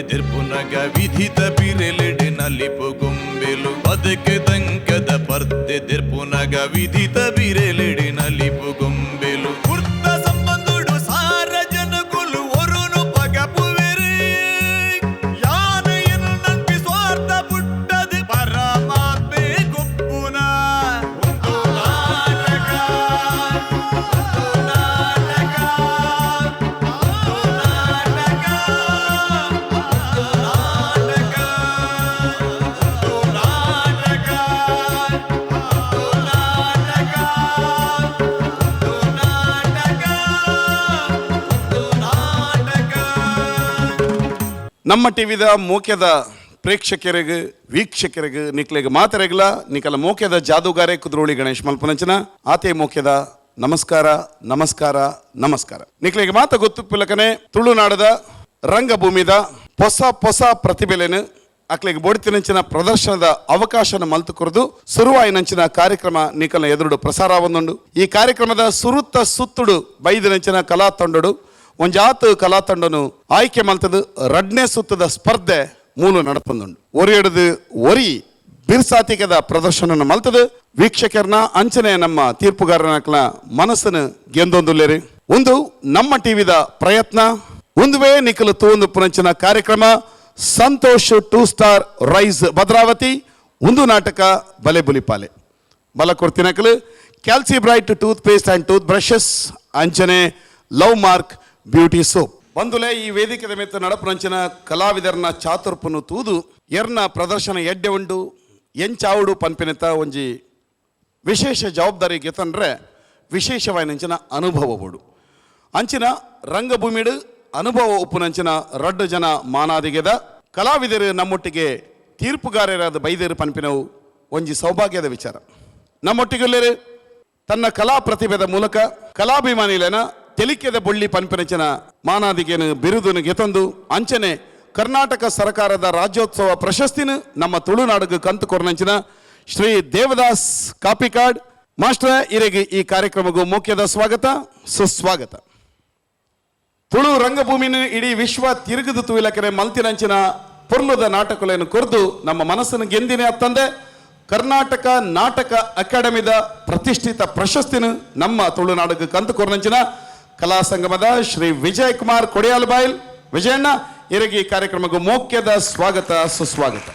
ದೆರ್ಪುನಗ ವಿಧಿತ ಬಿರೆಲೆಡೆ ನಲಿಪು ಗೊಂಬೆಲು. ಬದುಕು ದಂಕದ ಪರ್ದೆ ದೆರ್ಪುನಗ ವಿಧಿತ ಬಿರೆಲೆಡೆ ನಲಿಪು ಗೊಂಬೆಲು. ಕುರ್ತ ಸಂಬಂಧುಡು ಸಾರ ಜನಕುಲು ಒರುನು ಪಗಪುವೆರು. ಯಾನ ಎನ್ನಂಪಿ ಸ್ವಾರ್ಥ ಪುಟ್ಟದು ಪರಮಾತ್ಮೆ ಗೊಪ್ಪುನ. ಒಂದು ನಾಟಕ, ಒಂದು ನಾಟಕ, ಒಂದು ನಾಟಕ, ಒಂದು ನಾಟಕ, ಒಂದು ನಾಟಕ, ಒಂದು ನಾಟಕ, ಒಂದು ನಾಟಕ, ಒಂದು ನಾಟಕ. ನಮ್ಮ ಟಿವಿದ ಮೋಕ್ಯದ ಪ್ರೇಕ್ಷಕರಿಗೆ, ವೀಕ್ಷಕರಿಗೆ, ನಿಕ್ಲೆಗ್ ಮಾತರೆಗ್ಲ ನಿಕಲ ಮೋಕ್ಯದ ಜಾದೂಗಾರೆ ಕುದ್ರೋಳಿ ಗಣೇಶ್ ಮಲ್ಪನಂಚನ ಆತೆ ಮೋಕ್ಯದ ನಮಸ್ಕಾರ, ನಮಸ್ಕಾರ, ನಮಸ್ಕಾರ. ನಿಕ್ಲೆಗ್ ಮಾತ ಗೊತ್ತು ಪಿಲಕನೆ, ತುಳುನಾಡದ ರಂಗಭೂಮಿದ ಹೊಸ ಹೊಸ ಪ್ರತಿಭೆಲೆನು ಅಕ್ಲೆಗ್ ಬೋಡಿತಿನಂಚಿನ ಪ್ರದರ್ಶನದ ಅವಕಾಶನ ಮಲ್ತು ಕೊರದು ಸುರುವಾಯಿನಂಚಿನ ಕಾರ್ಯಕ್ರಮ ನಿಕಲ್ನ ಎದುರುಡು ಪ್ರಸಾರ ಒಂದುಂಡು. ಈ ಕಾರ್ಯಕ್ರಮದ ಸುರುತ್ತ ಸುತ್ತುಡು ಬೈದಿನಂಚಿನ ಕಲಾ ತಂಡಡು ಒಂಜಾತ್ ಕಲಾ ತಂಡನು ಆಯ್ಕೆ ಮಲ್ತದು ರಡ್ನೇ ಸುತ್ತದ ಸ್ಪರ್ಧೆ ಮೂಲು ನಡಪಂದುಂಡು. ಒರಿಯಡದು ಒರಿ ಬಿರ್ಸಾತಿಕದ ಪ್ರದರ್ಶನ ಮಲ್ತದು ವೀಕ್ಷಕರನ ಅಂಚನೆ ನಮ್ಮ ತೀರ್ಪುಗಾರನ ಮನಸ್ಸನ್ನು ಗೆಂದೊಂದುಲ್ಲೇರಿ. ಒಂದು ನಮ್ಮ ಟಿವಿದ ಪ್ರಯತ್ನ. ಒಂದುವೇ ನಿಖಲು ತೂಂದು ಪುನಂಚಿನ ಕಾರ್ಯಕ್ರಮ Santosh two star rice Bhadravati. ಒಂದು ನಾಟಕ ಬಲೆ ಬುಲಿಪಾಲೆ. ಬಲ ಕೊಡ್ತಿನಕಲು ಕ್ಯಾಲ್ಸಿ bright tooth paste and tooth brushes, ಅಂಚನೆ love mark beauty soap. ಬಂದುಲೆ, ಈ ವೇದಿಕೆದ ಮೆತ್ತ ನಡಪುನಂಚಿನ ಕಲಾವಿದರನ ಚಾತುರ್ಪನು ತೂದು ಎರ್ನ ಪ್ರದರ್ಶನ ಎಡ್ಡೆ ಉಂಡು, ಎಂಚಾವುಡು ಪನ್ಪಿನತ ಒಂಜಿ ವಿಶೇಷ ಜವಾಬ್ದಾರಿ ಗೆತಂದ್ರೆ ವಿಶೇಷವಾಯಿನಂಚಿನ ಅನುಭವ ಬೋಡು. ಅಂಚಿನ ರಂಗಭೂಮಿಡು ಅನುಭವ ಉಪ್ಪುನಂಚಿನ ರಡ್ಡು ಜನ ಮಾನಾದಿಗೆದ ಕಲಾವಿದರು ನಮ್ಮೊಟ್ಟಿಗೆ ತೀರ್ಪುಗಾರರಾದ ಬೈದರು ಪನ್ಪಿನವು ಒಂಜಿ ಸೌಭಾಗ್ಯದ ವಿಚಾರ. ನಮ್ಮೊಟ್ಟಿಗೆ ತನ್ನ ಕಲಾ ಪ್ರತಿಭೆದ ಮೂಲಕ ಕಲಾಭಿಮಾನಿಲೇನ ತೆಲಿಕೆದ ಬೊಳ್ಳಿ ಪನ್ಪಿನಂಚಿನ ಮಾನಾದಿಗೆನು ಬಿರುದುನು ಗೆತಂದು, ಅಂಚನೆ ಕರ್ನಾಟಕ ಸರ್ಕಾರದ ರಾಜ್ಯೋತ್ಸವ ಪ್ರಶಸ್ತಿನ ನಮ್ಮ ತುಳುನಾಡಿಗೆ ಕಂತು ಕೊರನಂಚಿನ ಶ್ರೀ ದೇವದಾಸ್ ಕಾಪಿಕಾಡ್ ಮಾಸ್ಟರ್ ಇರೆಗೆ ಈ ಕಾರ್ಯಕ್ರಮಕ್ಕೂ ಮುಖ್ಯದ ಸ್ವಾಗತ, ಸುಸ್ವಾಗತ. ತುಳು ರಂಗಭೂಮಿನ ಇಡೀ ವಿಶ್ವ ತಿರುಗದು ತೂಯಿಲಕರೆ ಮಲ್ತಿನಂಚಿನ ಪೊರ್ಲುದ ನಾಟಕಗಳನ್ನು ಕೊರ್ದು ನಮ್ಮ ಮನಸ್ಸನ್ನು ಗೆಂದಿನೇ ಅತ್ತಂದೆ, ಕರ್ನಾಟಕ ನಾಟಕ ಅಕಾಡೆಮಿದ ಪ್ರತಿಷ್ಠಿತ ಪ್ರಶಸ್ತಿನ ನಮ್ಮ ತುಳುನಾಡಿಗೆ ಕಂತು ಕೊರ್ನಂಚಿನ ಕಲಾ ಸಂಗಮದ ಶ್ರೀ ವಿಜಯ್ ಕುಮಾರ್ ಕೊಡಿಯಾಲ್ ಬಾಯಿಲ್ ವಿಜಯಣ್ಣ ಇರಗಿ ಈ ಕಾರ್ಯಕ್ರಮಕ್ಕೆ ಮೋಕ್ಯದ ಸ್ವಾಗತ, ಸುಸ್ವಾಗತ.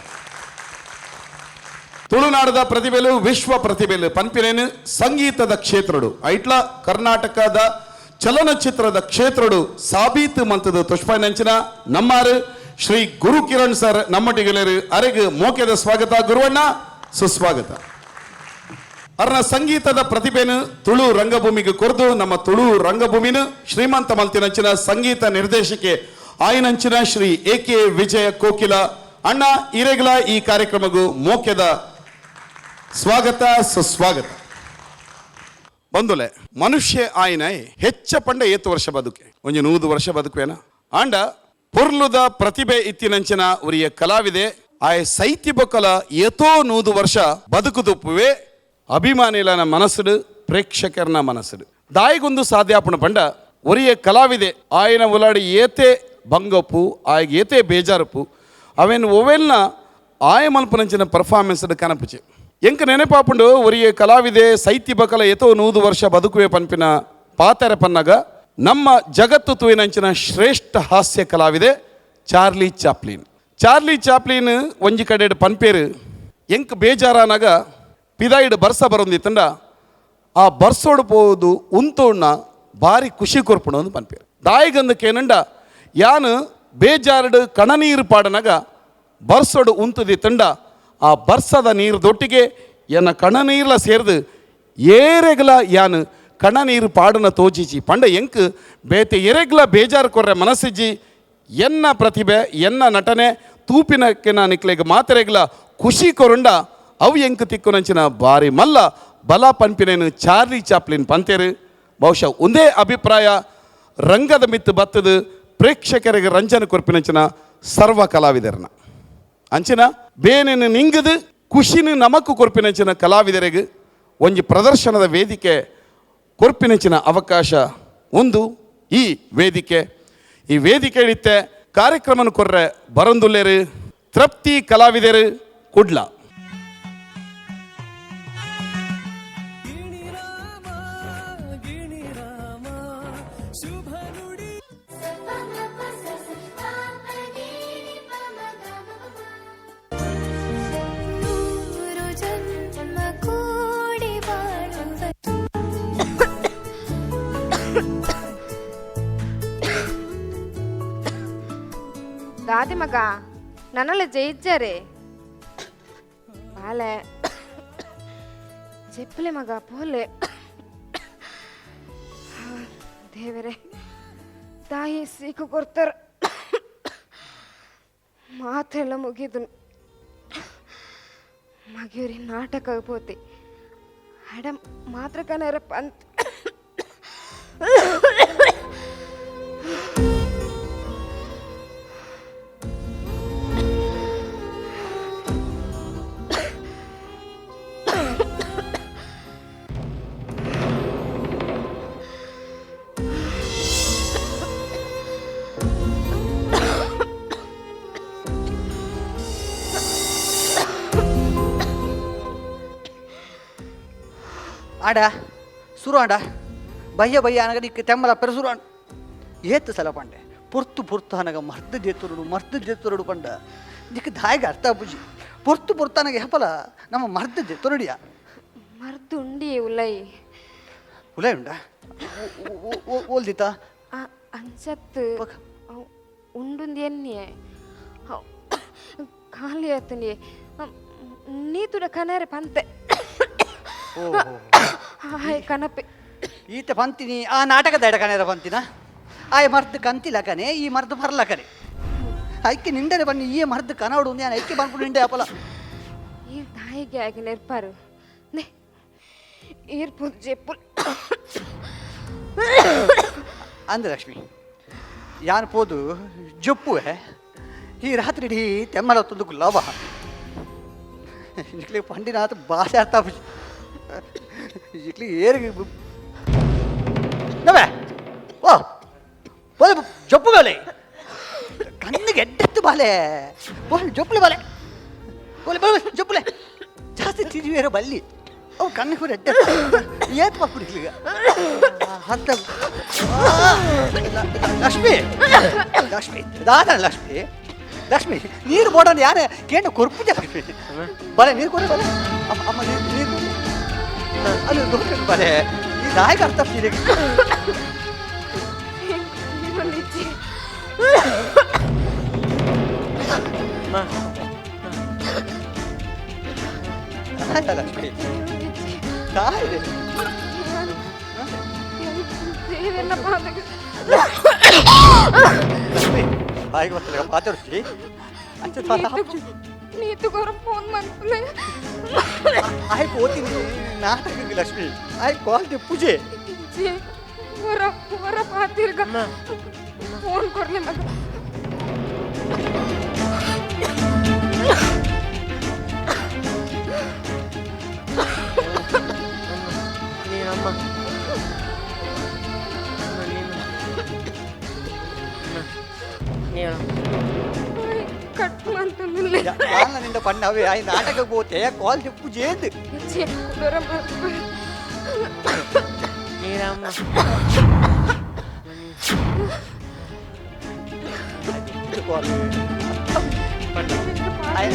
ತುಳುನಾಡದ ಪ್ರತಿಭೆಲು ವಿಶ್ವ ಪ್ರತಿಭೆಲು ಪನ್ಪಿನೇನು ಸಂಗೀತದ ಕ್ಷೇತ್ರಡು, ಐಟ್ಲ ಕರ್ನಾಟಕದ ಚಲನಚಿತ್ರದ ಕ್ಷೇತ್ರಡು ಸಾಬೀತು ಮಂತದ ತುಷ್ಪನಂಚಿನ ನಮ್ಮಾರು ಶ್ರೀ ಗುರು ಕಿರಣ್ ಸರ್ ನಮ್ಮೊಟ್ಟಿಗೆಲೇರು. ಅರೆಗ್ ಮೋಕ್ಯದ ಸ್ವಾಗತ ಗುರುವಣ್ಣ, ಸುಸ್ವಾಗತ. ಅರ್ನ ಸಂಗೀತದ ಪ್ರತಿಭೆನು ತುಳು ರಂಗಭೂಮಿಗೆ ಕೊರದು ನಮ್ಮ ತುಳು ರಂಗಭೂಮಿನ ಶ್ರೀಮಂತ ಮಲ್ತಿನಂಚಿನ ಸಂಗೀತ ನಿರ್ದೇಶಕೆ ಆಯನಂಚಿನ ಶ್ರೀ ಎ ಕೆ ವಿಜಯ ಕೋಕಿಲ ಅಣ್ಣ ಇರೆಗ್ಲ ಈ ಕಾರ್ಯಕ್ರಮಗೂ ಮೋಕ್ಯದ ಸ್ವಾಗತ, ಸುಸ್ವಾಗತ. ಬಂದುಲೆ, ಮನುಷ್ಯ ಆಯ್ನ ಹೆಚ್ಚ ಪಂಡ ಏತು ವರ್ಷ ಬದುಕೆ? ಒಂಜಿ 100 ವರ್ಷ ಬದುಕುವೇನ? ಆಂಡ ಪೊರ್ಲುದ ಪ್ರತಿಭೆ ಇತ್ತಿನಂಚಿನ ಉರಿಯ ಕಲಾವಿದೆ ಆಯ ಸೈತಿ ಬೊಕ್ಕಲ ಏತೋ 100 ವರ್ಷ ಬದುಕುದುಪ್ಪುವೆ ಅಭಿಮಾನಿಲನ ಮನಸ್ಸುಡು, ಪ್ರೇಕ್ಷಕರನ ಮನಸ್ಸುಡು. ದಾಯಿಗೊಂದು ಸಾಧ್ಯಾಪಣ ಪಂಡ, ಒರಿಯ ಕಲಾವಿದೆ ಆಯನ ಉಲಾಡಿ ಏತೆ ಬಂಗಪ್ಪು, ಆಯಗೆ ಏತೆ ಬೇಜಾರಪ್ಪು, ಅವೇನು ಒವೆಲ್ನ ಆಯ ಮಲ್ಪನಂಚಿನ ಪರ್ಫಾರ್ಮೆನ್ಸ್ ಕನಪುಚೆ. ಎಂಕ ನೆನಪಾಪುಂಡು, ಒರಿಯ ಕಲಾವಿದೆ ಸೈತಿ ಬಕಲ ಏತೋ 100 ವರ್ಷ ಬದುಕುವೆ ಪನ್ಪಿನ ಪಾತೆರ ಪನ್ನಗ, ನಮ್ಮ ಜಗತ್ತು ತೂಯಿನಂಚಿನ ಶ್ರೇಷ್ಠ ಹಾಸ್ಯ ಕಲಾವಿದೆ Charlie Chaplin. Charlie Chaplin ಒಂಜಿ ಕಡೆಡ್ ಪನ್ಪೇರು, ಎಂಕ್ ಬೇಜಾರಾನಾಗ ಪಿದಾಯಿಡ್ ಬರ್ಸ ಬರೊಂದಿತ್ತಂಡ ಆ ಬರ್ಸೋಡು ಪೋದು ಉಂತೋಣ್ಣ ಬಾರಿ ಖುಷಿ ಕೊರ್ಪುಣ ಒಂದು ಪನ್ಪೇರು. ದಾಯಿಗಂದು ಕೇನಂಡ, ಯಾನು ಬೇಜಾರಡು ಕಣನೀರು ಪಾಡನಾಗ ಬರ್ಸೋಡು ಉಂತುದಿತ್ತಂಡ ಆ ಬರ್ಸದ ನೀರು ದೊಟ್ಟಿಗೆ ಎನ್ನ ಕಣನೀರ್ಲ ಸೇರ್ದು ಏರೆಗ್ಲ ಯಾನು ಕಣನೀರು ಪಾಡನ ತೋಜಿಜಿ. ಪಂಡ ಎಂಕ್ ಬೇತೆ ಎರೆಗ್ಲ ಬೇಜಾರು ಕೊರ್ರೆ ಮನಸ್ಸಿಜ್ಜಿ. ಎನ್ನ ಪ್ರತಿಭೆ, ಎನ್ನ ನಟನೆ ತೂಪಿನಕ್ಕೆ ನಿಕ್ಲೆಗ್ ಮಾತೆರೆಗ್ಲ ಖುಷಿ ಕೊರುಂಡ ಅವು ಎಂಕ್ ತಿಕ್ಕುನಂಚಿನ ಬಾರಿ ಮಲ್ಲ ಬಲ ಪನ್ಪಿನೇನು ಚಾರ್ಲಿ ಚಾಪ್ಲಿನ್ ಪಂತೇರು. ಬಹುಶಃ ಒಂದೇ ಅಭಿಪ್ರಾಯ ರಂಗದ ಮಿತ್ತು ಬತ್ತದು ಪ್ರೇಕ್ಷಕರಿಗೆ ರಂಜನೆ ಕೊರ್ಪಿನಂಚಿನ ಸರ್ವ ಕಲಾವಿದರನ. ಅಂಚಿನ ಬೇನೆನು ನಿಂಗದು ಖುಷಿನ ನಮಕ್ಕು ಕೊರ್ಪಿನಂಚಿನ ಕಲಾವಿದರಿಗೆ ಒಂಜಿ ಪ್ರದರ್ಶನದ ವೇದಿಕೆ ಕೊರ್ಪಿನಂಚಿನ ಅವಕಾಶ ಒಂದು ಈ ವೇದಿಕೆ. ಈ ವೇದಿಕೆ ಹಿಡಿತೆ. ಕಾರ್ಯಕ್ರಮನ ಕೊರ್ರೆ ಬರಂದುಲ್ಲೇರು ತೃಪ್ತಿ ಕಲಾವಿದರು ಕುಡ್ಲ. ದಾದಿ ಮಗ ನನ್ನೆಲ್ಲ ಜಯಿಚ್ಚಾರೆ ಬಾಲೆ ಜೆಪ್ಪಲೆ ಮಗ ಪೋಲೆ. ದೇವರೇ ತಾಯಿ ಸೀಕು ಕೊಡ್ತಾರ. ಮಾತೆಲ್ಲ ಮುಗಿದು ಮಗಿಯರಿ ನಾಟಕ ಪೋತಿ ಅಡ ಮಾತ್ರ ಕನರಪ್ಪ ಅಂತ. ಆಡ ಸುರು ಆಂಡ ಬಯ್ಯ ಬಯ್ಯ ಅನಗ ನಿಕ್ಕ ತೆಮ್ಮಲ ಪೆರ ಸುರು ಆಂಡ ಏತ್ ಸಲ ಪಂಡೆ ಪೊರ್ತು ಪೊರ್ತು ಅನಗ ಮರ್ದು ಜೇತುರುಡು ಮರ್ದು ಜೇತುರುಡು ಪಂಡ ನಿಕ್ಕ ದಾಯಿಗೆ ಅರ್ಥ ಪೂಜಿ ಪೊರ್ತು ಪೊರ್ತು ಅನಗ ಹೆಪಲ ನಮ್ಮ ಮರ್ದು ಜೇತುರುಡಿಯ. ಮರ್ದು ಉಂಡಿ ಉಲೈ. ಉಲೈ ಉಂಡ ಓಲ್ದಿತ್ತ. ಅಂಚತ್ತು ಉಂಡುಂದು ಎನ್ನಿಯೆ ಖಾಲಿ ಆತನಿ ನೀ ತುಡ ಕನರೆ ಪಂತೆ ಹಾಯ್ ಕನಪೆ. ಈತ ಪಂತಿನಿ ಆ ನಾಟಕದ ಎಡಕನೇರ ಪಂತಿನ ಆಯ್ ಮರ್ದು ಕಂತಿಲಕನೆ ಈ ಮರ್ದು ಬರ್ಲಕನೆ ಐಕೆ ನಿಂಡನೆ ಬನ್ನಿ ಈ ಮರ್ದು ಕನವಡು ನಾನು ಐಕೆ ಬಂದ್ಬಿಟ್ಟು ನಿಂಡೆ ಅಪಲ. ಈ ತಾಯಿಗೆ ಆಗಿ ನೆರ್ಪಾರು ನೇ ಈರ್ಪು ಜೆಪ್ಪು. ಅಂದ ಲಕ್ಷ್ಮಿ ಯಾನ್ ಪೋದು ಜೊಪ್ಪುವೆ ಈ ರಾತ್ರಿ ಇಡೀ ತೆಮ್ಮಲ ಹೊತ್ತೊಂದು ಗುಲಾಬ ಇಕ್ಲಿ ಪಂಡಿನಾಥ ಭಾಷೆ ಅರ್ಥ ಇಕ್ಲಿ ಏರಿಗೆ ನವೇ ಓ ಬೋಲೆ ಜೊಪ್ಪು ಬಾಲೆ ಕಣ್ಣಿಗೆ ಎಡ್ಡೆತ್ತು ಬಾಲೆ ಬೋಲ್ ಜೊಪ್ಪಲೆ ಬಾಲೆ ಬೋಲೆ ಬೋಲೆ ಜೊಪ್ಪಲೆ ಜಾಸ್ತಿ ತಿರುವೇರೋ ಬಲ್ಲಿ ಅವು ಕಣ್ಣಿಗೆ ಕೂಡ ಎಡ್ಡೆ ಏತ್ ಈಗ ಅಂತ. ಲಕ್ಷ್ಮಿ ಲಕ್ಷ್ಮಿ ದಾದ ಲಕ್ಷ್ಮಿ ಲಕ್ಷ್ಮಿ ನೀರು ಬೋಡೋಣ ಯಾರೇ ಕೇಂದ್ರ ಕೊರ್ಪುಜ ಲಕ್ಷ್ಮಿ ಬಲೆ ನೀರು ಕೊಡ ಬಲೆ ಅಮ್ಮ ಅಮ್ಮ ನೀರು ನೀರು ಅಲ್ಲಿ ದೊಡ್ಡ ಬಲೆ ಈ ನಾಯಿಗೆ ಅರ್ಥ ಆಗ್ತಿದೆ. ಲಕ್ಷ್ಮಿ ತಾಯಿ ಲಕ್ಷ್ಮಿ ಬಾಯಿಗೆ ಬರ್ತಲ್ಲ ಮಾತಾಡ್ತಿ ಅಂಚೆ ನೀತು ಕೊರ ಫೋನ್ ಮನ್ಪುಲೆ. ಆಯ್ ಪೋತೀನಿ ನಾಟಕ ಲಕ್ಷ್ಮಿ ಆಯ್ ಕಾಲ್ the ಪೂಜೆ. ಜಿ ಹೊರ ಹೊರ ಪಾತಿರ್ಗ ಫೋನ್ ಕೊರ್ಲಿ ಮಗ. ಕಟ್ ಮಂತಂದಿಲ್ಲ. ಯಾನ ನಿಂದ ಪಣ್ಣವೇ ಆಯ್ ನಾಟಕ ಬೋತೆ ಕಾಲ್ the ಪೂಜೆ ಅಂದ್. ಜಿ ಕೊರ ಮನ್ಪುಲೆ. ಕಾಲ್ ಆಯ್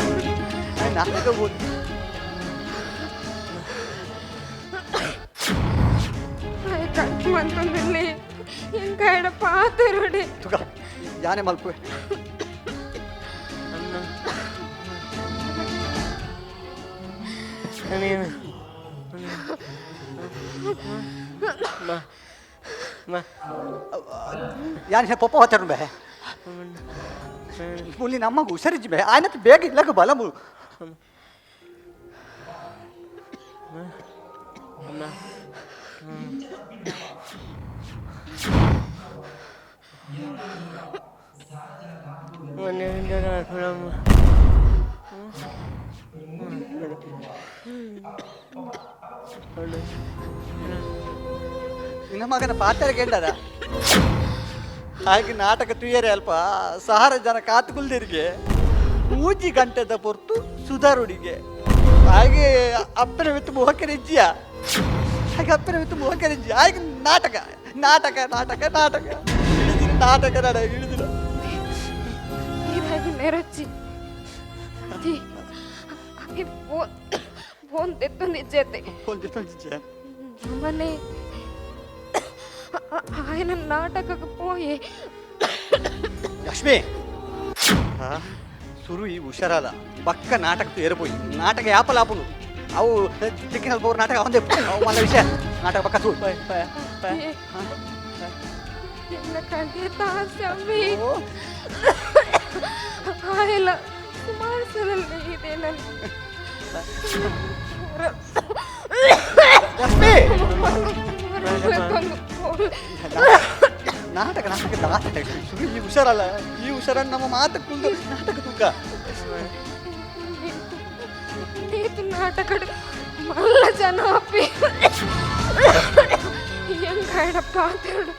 ಆಯ್ ನಾಟಕ ಬೋತೆ. ಕಟ್ ಮಂತಂದಿಲ್ಲ ಎಂಕಾಯಡ ಪಾತಿರುಡಿ. ತುಗ ಯಾನೆ ಮಲ್ಪುವೆ. ಯಾನ್ ಪಪ್ಪ ಹೋತಾರು ಬೇ ಮುಲ್ಲಿ ನಮ್ಮಗ ಹುಷಾರಿಜ್ಜಿ ಬೇ ಆಯ್ನತ್ ಬೇಗ ಇಲ್ಲಕ ಬಲ ಮು ನಿನ್ನ ಮಗನ ಪಾತ್ರ ಕೇಂಡದ. ಹಾಗೆ ನಾಟಕ ತುಯ್ಯರೆ ಅಲ್ಪ ಸಹಾರ ಜನ ಕಾತುಕುಲ್ದಿರಿಗೆ ಮೂಜಿ ಗಂಟೆದ ಪೊರ್ತು ಸುಧಾರುಡಿಗೆ. ಹಾಗೆ ಅಪ್ಪನ ವಿತ್ತು ಮೋಹಕರಿಜ್ಜಿಯ, ಹಾಗೆ ಅಪ್ಪನ ವಿತ್ತು ಮೋಹಕರಿಜ್ಜಿ. ಹಾಗೆ ನಾಟಕ ನಾಟಕ ನಾಟಕ ನಾಟಕ ಹಿಡಿದಿನ ನಾಟಕ ನಾಟಕ ಹಿಡಿದಿನ. ನೆರಚಿ ಫೋನ್ ತೆತ್ತೊಂದಿಜ್ಜೆ. ಫೋನ್ ತೆತ್ತೊಂದಿಜ್ಜೆ. ಮನೆ ఆయన ನಾಟಕಕ್ಕೆ ಪೋಯೆ. ಲಕ್ಷ್ಮಿ ಸುರು ಈ ಹುಷಾರಲ್ಲ ಬಕ್ಕ ನಾಟಕ ಏರ್ಪೋಯಿ ನಾಟಕ ಯಾಪಲಾಪುನು ಅವು ಚಿಕ್ಕಿನ ಬೋರ್ ನಾಟಕ ಅವಂದೇ ಅವು ಮಲ್ಲ ವಿಷಯ ನಾಟಕ ಬಕ್ಕ ತೂ. ಆಯಲ್ಲ ಸುಮಾರು ಸಲ ಇದೆ ನಾನು. ಲಕ್ಷ್ಮಿ ನಾಟಕ ನಾಟಕ ನಾಟಕ ಸುರು ಈ ಹುಷಾರಲ್ಲ ಈ ಹುಷಾರನ್ನು ನಮ್ಮ ಮಾತು ಕುಂದು ನಾಟಕ ತೂಕ. ನಾಟಕ ಮಲ್ಲ ಜನ ಅಪ್ಪಿ ಹೆಂಗಾಡ ಪಾತ್ರುಡು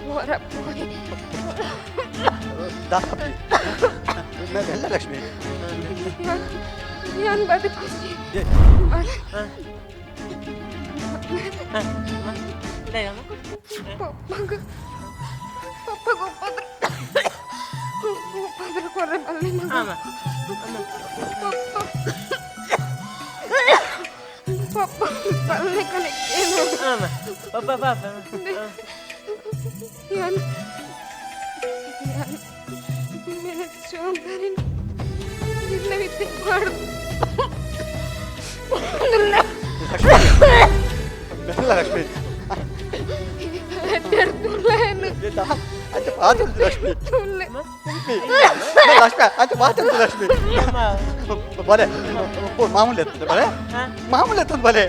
ಹೊರ ಪೋಯಿ. ಎಲ್ಲ ಲಕ್ಷ್ಮಿ ಏನು ಬದುಕುಜಿ. ಪಪ್ಪಗ ಪಪ್ಪಗ ಉಪದ್ರ ಉಪದ್ರ ಕೊರ್ರೆ ಬಲ್ಲೆ ಮಗ. ಪಪ್ಪ ಬಲ್ಲೆ ಕಣಕ್ಕೆ. ಪಪ್ಪ ಪಾಪ. ಏನು ಜವಾಬ್ದಾರಿ ನಿನ್ನ ಮಾಡು. ಲಕ್ಷ್ಮಿ ಲಕ್ಷ್ಮಿ ಲಕ್ಷ್ಮಿ అంత మాట్లాడుతు లక్ష్మి. భలే మామూలు ఎత్తుంది, భలే మామూలు ఎత్తుంది, భలే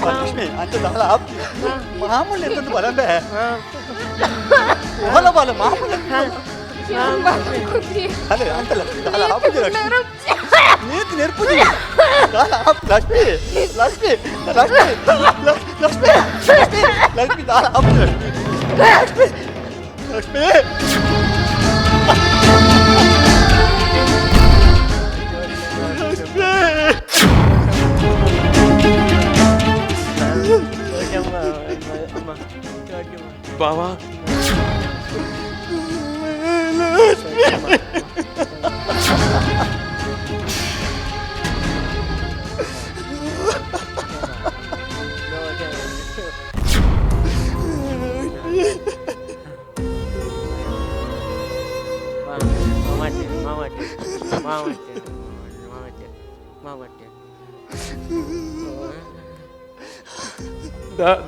లక్ష్మి అంత చాలా మామూలు ఎత్తుంది. భలే ఓల బాల మామూలు అదే అంత లక్ష్మి చాలా ఆపుది లక్ష్మి నీతి నేర్పుది చాలా ఆపు లక్ష్మి లక్ష్మి లక్ష్మి లక్ష్మి లక్ష్మి లక్ష్మి చాలా ఆపు లక్ష్మి లక్ష్మి లక్ష్మి. బావా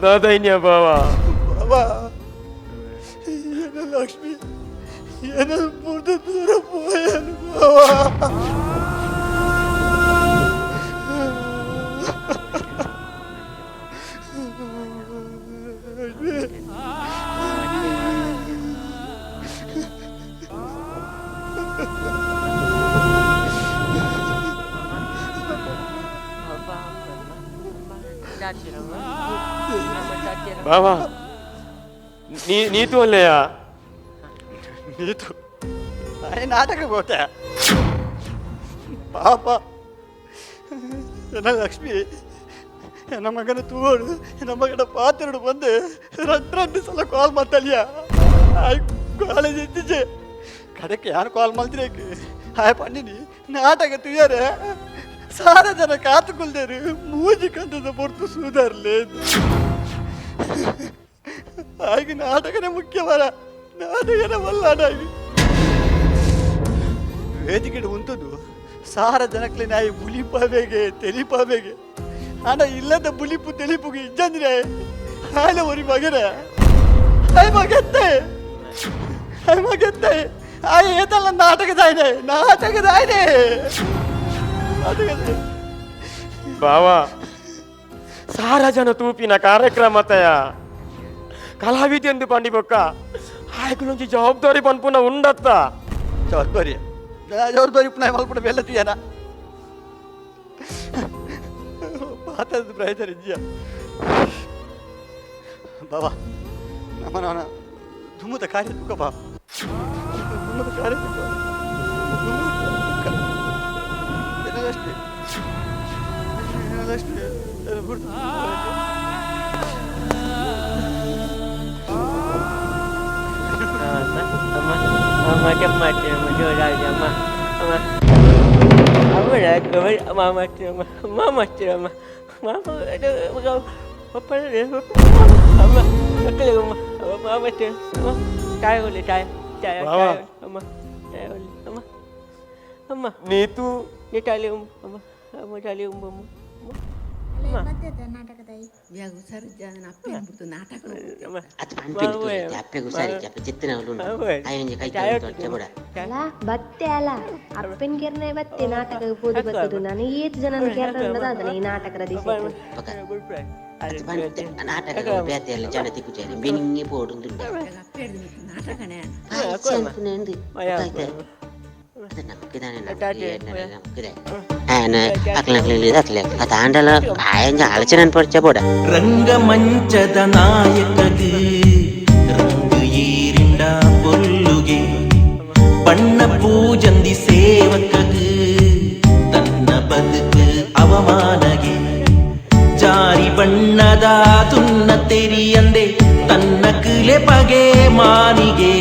ದಾದೈನ್ಯ ಬಾವಾ. ಬಾಬಾ ಏನ ಲಕ್ಷ್ಮಿ ಏನ ಪೂರ್ತಿ ದೂರ ಪೋಯನು ಬಾಬಾ. ಬಾವಾ ನೀತು ಅಲ್ಲಯ್ಯ. ನೀತು ನಾಟಕ ಗೋಟೆ ಪಾಪ ನನ್ನ ಲಕ್ಷ್ಮಿ ನನ್ನ ಮಗನ ತೂವಡು ನನ್ನ ಮಗನ ಪಾತ್ರಡು ಬಂದು రెండు రెండు ಸಲ ಕಾಲ್ ಮಾಡ್ತಲಿಯ. ಆಯ್ ಕಾಲೇಜ್ ಎತ್ತಿಜೆ ಕಡೆಗೆ ಯಾರು ಕಾಲ್ ಮಾಡ್ತಿರೇಕೆ ಆಯ್ ಪನ್ನಿನಿ ನಾಟಕ ತುಯ್ಯಾರೆ ಸಾರ ಜನ ಕಾತುಕೊಳ್ದೇರು ಮೂಜಿ ಕಂದದ ಪೊರ್ತು ಸೂದಾರ್ಲೇದು. ಹಾಗೆ ನಾಟಕನೇ ಮುಖ್ಯವರ ನಾಟಕನೇ ವಲ್ಲಾಡಾಗಿ ವೇದಿಕೆ ಉಂಟದು ಸಾರ ಜನಕ್ಲೆ ನಾಯಿ ಬುಲಿಪಬೇಗೆ ತೆಲಿಪಬೇಗೆ ಆಂಡ ಇಲ್ಲದ ಬುಲಿಪು ತೆಲಿಪುಗೆ ಇಜ್ಜಂದ್ರೆ ಆಯ್ಲ ಒರಿ ಮಗನ ಆಯ್ ಮಗತ್ತೆ ಆಯ್ ಮಗತ್ತೆ ಆಯ್ ಏತಲ್ಲ ನಾಟಕದಾಯ್ನೆ ನಾಟಕದಾಯ್ನೆ ನಾಟಕದಾಯ್ನೆ. ಬಾವಾ ಸಾರ ಜನ ತೂಪಿನ ಕಾರ್ಯಕ್ರಮ ತಯ ಕಲಾವಿದೆಂದು ಪಂಡಿ ಬೊಕ್ಕ ಆಯ್ಕುಲೊಂಜಿ ಜವಾಬ್ದಾರಿ ಪನ್ಪುನ ಉಂಡತ್ತ. ಜವಾಬ್ದಾರಿ ಜವಾಬ್ದಾರಿ ಪುನಃ ಮಲ್ಪುಣ ಬೆಲ್ಲ ತೀಯನ ಮಾತಾದ ಪ್ರಯೋಜನ ಇಜ್ಜಿಯ ಬಾಬಾ. ನಮ್ಮ ದುಮ್ಮದ ಕಾರ್ಯ ತುಕ ಬಾ ದುಮ್ಮದ ಕಾರ್ಯ ತುಕ ಲಕ್ಷ್ಮಿ ಲಕ್ಷ್ಮಿ ನೀತು ಬತ್ತೆ ಅಲ್ಲ ಅಪ್ಪನ ಕೆರ್ನೆ ಬತ್ತೆ ನಾಟಕ ಪೋದು ಬತ್ತದು ನಾನು ಏತ್ ಜನ ಕೆರ್ನ ಈ ನಾಟಕದ ದಿವಸ ನಾಟಕ ಬೇತೆಲ್ಲ ಜನ ತಿಕ್ಕುಚಾರಿ ಬೆನಿಂಗಿ ಪೋಡುಂದುಂಡ ರಂಗಮಂಚದ ನಾಯಕಗೆ ರಂಗು ಏರಿಂಡ ಪೊಲ್ಲುಗೆ ಬಣ್ಣ ಪೂಜಂದಿ ಸೇವಕಗೆ ತನ್ನ ಬದುಕು ಅವಮಾನಗೆ ಜಾರಿ ಬಣ್ಣದ ತುನ್ನ ತೆರಿಯಂದೆ ತನ್ನ ಕುಲೆ ಪಗೆ ಮಾನಿಗೆ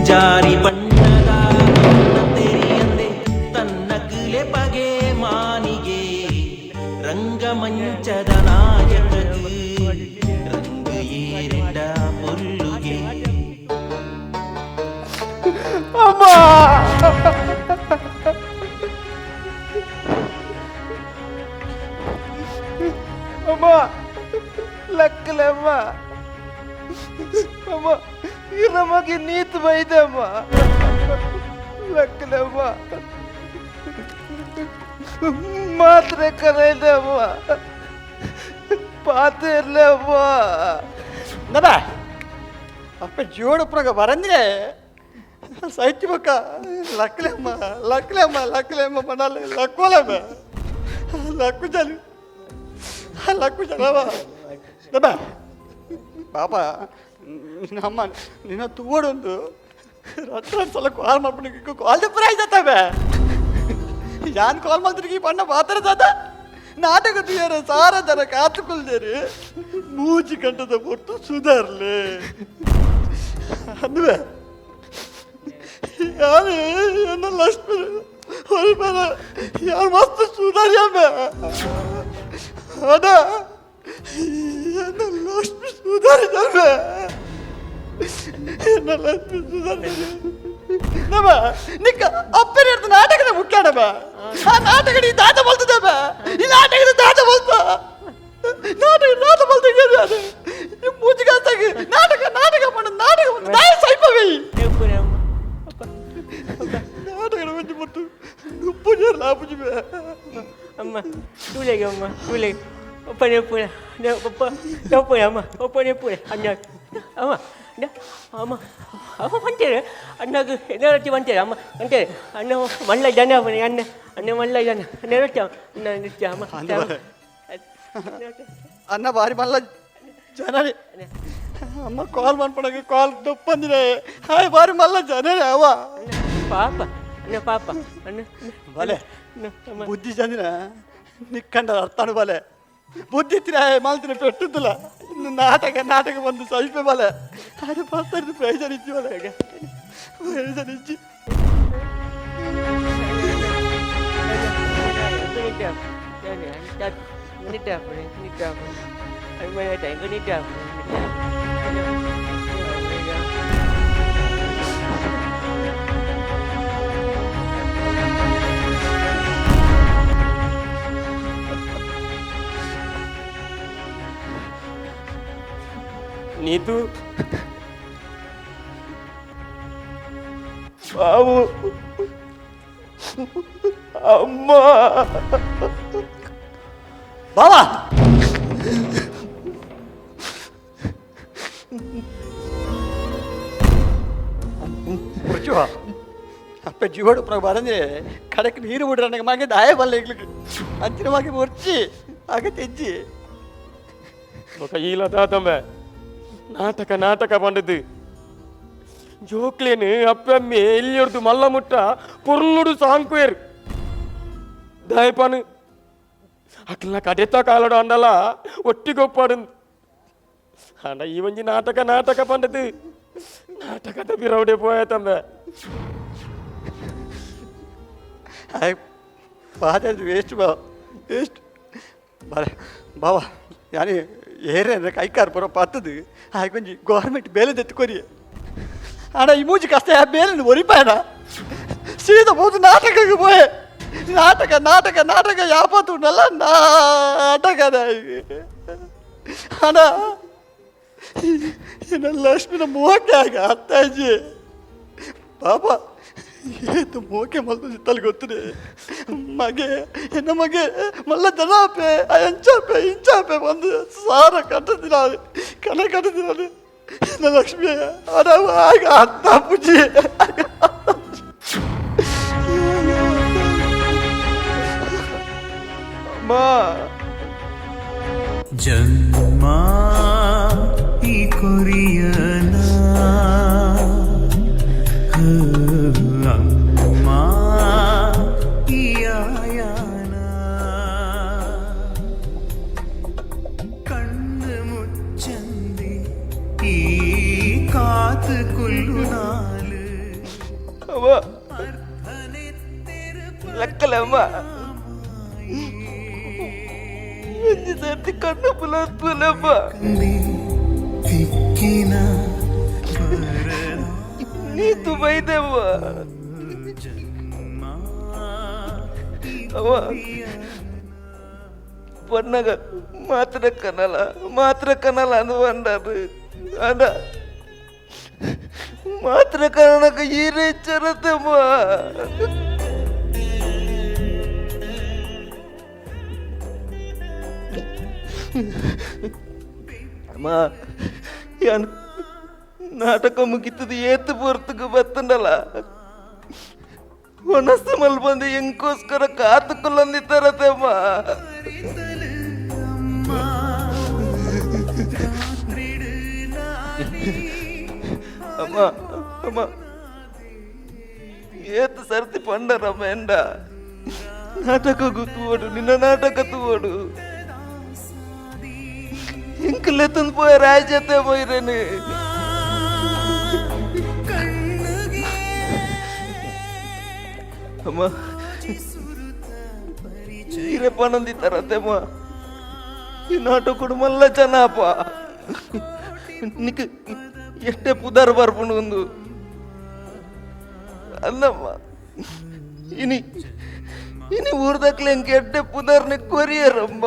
ಜಾರಿ ಬಣ್ಣದ ತುನ್ನ ತೆರಿಯಂದೆ ತನ್ನ ಕುಲೆ ಪಗೆ ಮಾನಿಗೆ ರಂಗಮಂಚದ ನಾಯಕಗೆ ರಂಗು ಏರಿಂಡ ಪೊಲ್ಲುಗೆ. ಅಮ್ಮ ಅಮ್ಮ ಲಕ್ಕಲಮ್ಮ ಅಮ್ಮ ಈ ನಮಗೆ ನೀತು ಬೈದಮ್ಮ ಲಕ್ಕಲಮ್ಮ ಮಾತ್ರೆ ಕರೆದಮ್ಮ ಪಾತಿರ್ಲಮ್ಮ ನದ ಅಪ್ಪ ಜೋಡಪ್ಪನಾಗ ಬರಂದ್ರೆ ಸಾಹಿತ್ಯ ಬಕ್ಕ ಲಕ್ಕಲಮ್ಮ ಲಕ್ಕಲಮ್ಮ ಲಕ್ಕಲಮ್ಮ ಬಣ್ಣಲ್ಲ ಲಕ್ಕೋಲಮ್ಮ ಲಕ್ಕು ಚಲು ಲಕ್ಕು ಚಲವ ದಬ್ಬ ಪಾಪ ನಮ್ಮ ನಿನ್ನ ತೂವಡೊಂದು ರಟ್ಟ ಸಲ ಕಾಲ್ ಮಾಡ್ಬಿಟ್ಟು ಕಾಲ್ ಪ್ರಾಯ್ತವೆ ಯಾನ್ ಕಾಲ್ ಮಾಡ್ತಿರ್ಗಿ ಬಣ್ಣ ಮಾತ್ರ ತಾತ ನಾಟಕ ತೀಯರ ಸಾರ ಜನ ಕಾತುಕೊಳ್ದೇರಿ ಮೂಜಿ ಗಂಟದ ಹೊರ್ತು ಸುಧಾರ್ಲೆ ಅನ್ವೆ ಯಾರು ಎನ್ನ ಲಕ್ಷ್ಮಿ ಹೊರಬೇಡ ಯಾರು ಮಸ್ತ್ ಸುಧಾರ್ಯಮ್ಮ ಅದ ಎನ್ನ ಲಕ್ಷ್ಮಿ ಸುಧಾರಿದಲ್ವೇ ಎನ್ನ ಲಕ್ಷ್ಮಿ ಸುಧಾರಿ ನಮ್ಮ ನಿಕ್ಕ ಅಪ್ಪನ ಹಿಡ್ದು ನಾಟಕದ ಮುಖ್ಯಣವ ಆ ನಾಟಕ ನೀ ದಾತ ಬಲ್ತದವ ಈ ನಾಟಕದ ದಾತ ಬಲ್ತ ನಾಟಕ ನಾಟ ಬಲ್ತ ಅದು ಈ ಮೂಜಿಗಾತಾಗಿ ನಾಟಕ ನಾಟಕ ಮಾಡ ನಾಟಕ ಮಾಡ ನಾಯಿ ಸೈಪವೇ ನಾಟಕ ಮಂಜು ಮುಟ್ಟು ಉಪ್ಪು ಜರ ಲಾಪುಜಿ ಅಮ್ಮ ತೂಲೆಗೆ ಅಮ್ಮ ತೂಲೆಗೆ ಒಪ್ಪನೆ ಪುರ ಒಪ್ಪ ಒಪ್ಪನೆ ಅಮ್ಮ ಒಪ್ಪನೆ ಪುರ ಅಣ್ಣ ಅಮ್ಮ ಅಮ್ಮ ಅಮ್ಮ ಬಂತೇನೆ ಅಣ್ಣಗೆ ನೆರಚಿ ಬಂತೇನೆ ಅಮ್ಮ ಬಂತೇನೆ ಅಣ್ಣ ಮಲ್ಲ ಜನ ಅಣ್ಣ ಅಣ್ಣ ಮಲ್ಲ ಜನ ನೆರಚ ಅಣ್ಣ ನೆರಚ ಅಮ್ಮ ಅನ್ನ ಬಾರಿ ಮಲ್ಲ ಜನರೇ ಅಮ್ಮ ಕಾಲ್ ಮಾಡ್ಪಡಕ್ಕೆ ಕಾಲ್ ತಪ್ಪಂದಿದೆ ಹಾಯ್ ಬಾರಿ ಮಲ್ಲ ಜನರೇ ಅವ ಪಾಪ ಅಣ್ಣ ಪಾಪ ಅಣ್ಣ ಬಲೆ ಬುದ್ಧಿ ಚಂದಿನ ನಿಕ್ಕಂಡ ಅರ್ಥನು ಬಲೆ ಬುದ್ಧಿ ತಿರ ಮಾಲ್ತಿನ ಪೆಟ್ಟುತ್ತಲ್ಲ ಇನ್ನು ನಾಟಕ ನಾಟಕ ಬಂದು ಸ್ವಲ್ಪ ಬಲೆ ಅದು ಬರ್ತಾರೆ ಪ್ರಯೋಜನ ಇಚ್ಚಿ ಬಲೆ ಪ್ರಯೋಜನ ಇಚ್ಚಿ. ನೀತು ಬಾಬು ಅಮ್ಮ ಬಾಬಾ ಅಪ್ಪ ಜೀವಡು ಬರಂದ್ರೆ ಕಡಕ್ಕೆ ನೀರು ಬಿಡ್ರ ನನಗೆ ಮಗೆ ದಾಯ ಬಲ್ಲ ಇಗ್ಲಿಕ್ಕೆ ಅಂಚಿನ ಮಗೆ ಮುರ್ಚಿ ಆಗ ತೆಜ್ಜಿ ಬೊಕ ಈಲ ದಾತಂಬೆ ನಾಟಕ ನಾಟಕ ಬಂದದ್ದು. ಜೋಕ್ಲೇನು ಅಪ್ಪಮ್ಮೆ ಎಲ್ಲಿಯೊರ್ದು ಮಲ್ಲ ಮುಟ್ಟ ಪೊರ್ಲುಡು ಸಾಂಕುವೇರು ದಾಯಪಾನು ಅಕ್ಲ ಕಡೆತ ಕಾಲಡು ಅಂಡಲ ಒಟ್ಟಿಗೊಪ್ಪಾಡು ಅಂಡ ಈ ಒಂಜಿ ನಾಟಕ ನಾಟಕ ಪಂಡದು ನಾಟಕದ ಬಿರೌಡೆ ಪೋಯತಂಬೆ ಪಾದ ವೇಸ್ಟ್ ಬಾ ವೇಸ್ಟ್ ಬಾರೆ ಬಾವ ಯಾನಿ ಏರೇ ಕೈಕಾರ್ ಪೂರ ಪತ್ತದು ಆಯ್ ಕೊಂಜಿ ಗೌರ್ಮೆಂಟ್ ಬೇಲೆ ದೆತ್ತುಕೊರಿ ಆಡ ಈ ಮೂಜಿ ಕಷ್ಟ ಆ ಬೇಲೆ ಒರಿಪಾಯಣ ಸೀದಾ போது ನಾಟಕಕ್ಕೆ போயே ನಾಟಕ ನಾಟಕ ನಾಟಕ ಯಾಪತ್ತುಂಡಲ್ಲ ನಾಟಕ ಅಣ್ಣ ಎನ್ನ ಲಕ್ಷ್ಮಿನ ಮೋಕೆ ಆಗ ಅತ್ತಾಜಿ ಪಾಪ ಏತು ಮೋಕೆ ಮಲ್ತು ಚಿತ್ತಲ್ಲಿ ಗೊತ್ತದೆ ಮಗೆ ಎನ್ನ ಮಗೆ ಮಲ್ಲ ಜನಾಪೆ ಅಂಚಾಪೆ ಇಂಚಾಪೆ ಬಂದು ಸಾರ ಕಟ್ಟದಿನಾನೆ ಕಣ ಕಟ್ಟದಿನಾನೆ ಎನ್ನ ಲಕ್ಷ್ಮಿ ಅಡ ಆಗ ಅತ್ತ ಪೂಜೆ ಅಮ್ಮ ಜನ್ಮ ಈ ಕೊರಿಯನ ಅಮ್ಮ ಈ ಆಯಾನ ಕಣ್ಣು ಮುಚ್ಚಂದೆ ಈ ಕಾತು ಕೊಲ್ಲು ನಾಲು ಅಮ್ಮ ಲಕ್ಕಲಮ್ಮ ಒಂಜಿ ಸರ್ತಿ ಕಣ್ಣು ಪುಲತ್ತುಲಮ್ಮ ತಿಕ್ಕಿನ ನೀ ಬೈದೆಮ್ಮ ಅವ ಪನ್ನಗ ಮಾತ್ರ ಕನಲ ಮಾತ್ರ ಕನಲ ಅಂದು ಬಂಡಾರು ಅಂಡ ಮಾತ್ರ ಕನಕ ಈರೇ ಚರತಮ್ಮ ಅಮ್ಮ ಯಾನ್ ನಾಟಕ ಮುಗಿತದ ಏತು ಪೊರ್ತುಗು ಬತ್ತಂಡಲ್ಲ ಒಣಸು ಮಲ್ ಬಂದು ಎಂಕೋಸ್ಕರ ಕಾತುಕೊಳ್ಳಂದಿತ್ತಾರತೆಮ್ಮ ಅಮ್ಮ ಅಮ್ಮ ಏತು ಸರ್ತಿ ಪಂಡರಮ್ಮ ಎಂಡ ನಾಟಕ ಗುತ್ತುವಡು ನಿನ್ನ ನಾಟಕ ತೂವಡು ಎಂಕಲೆತ್ತಂದು ಪೋಯ ರಾಜ್ಯತೆ ಪೋಯಿರೇನು ಅಮ್ಮ ಈರೆ ಪನಂದಿತ್ತಾರತೆಮ್ಮ ಈ ನಾಟಕಡು ಮಲ್ಲ ಜನಪ್ಪ ನಿಕ್ ಎಷ್ಟೇ ಪುದಾರ್ ಬರ್ಪುಂಡು ಒಂದು ಅಲ್ಲಮ್ಮ ಇನಿ ಇನಿ ಊರ್ದಕ್ಲೆ ಇಂಕ ಎಡ್ಡೆ ಪುದಾರ್ని ಕೊರಿಯರಮ್ಮ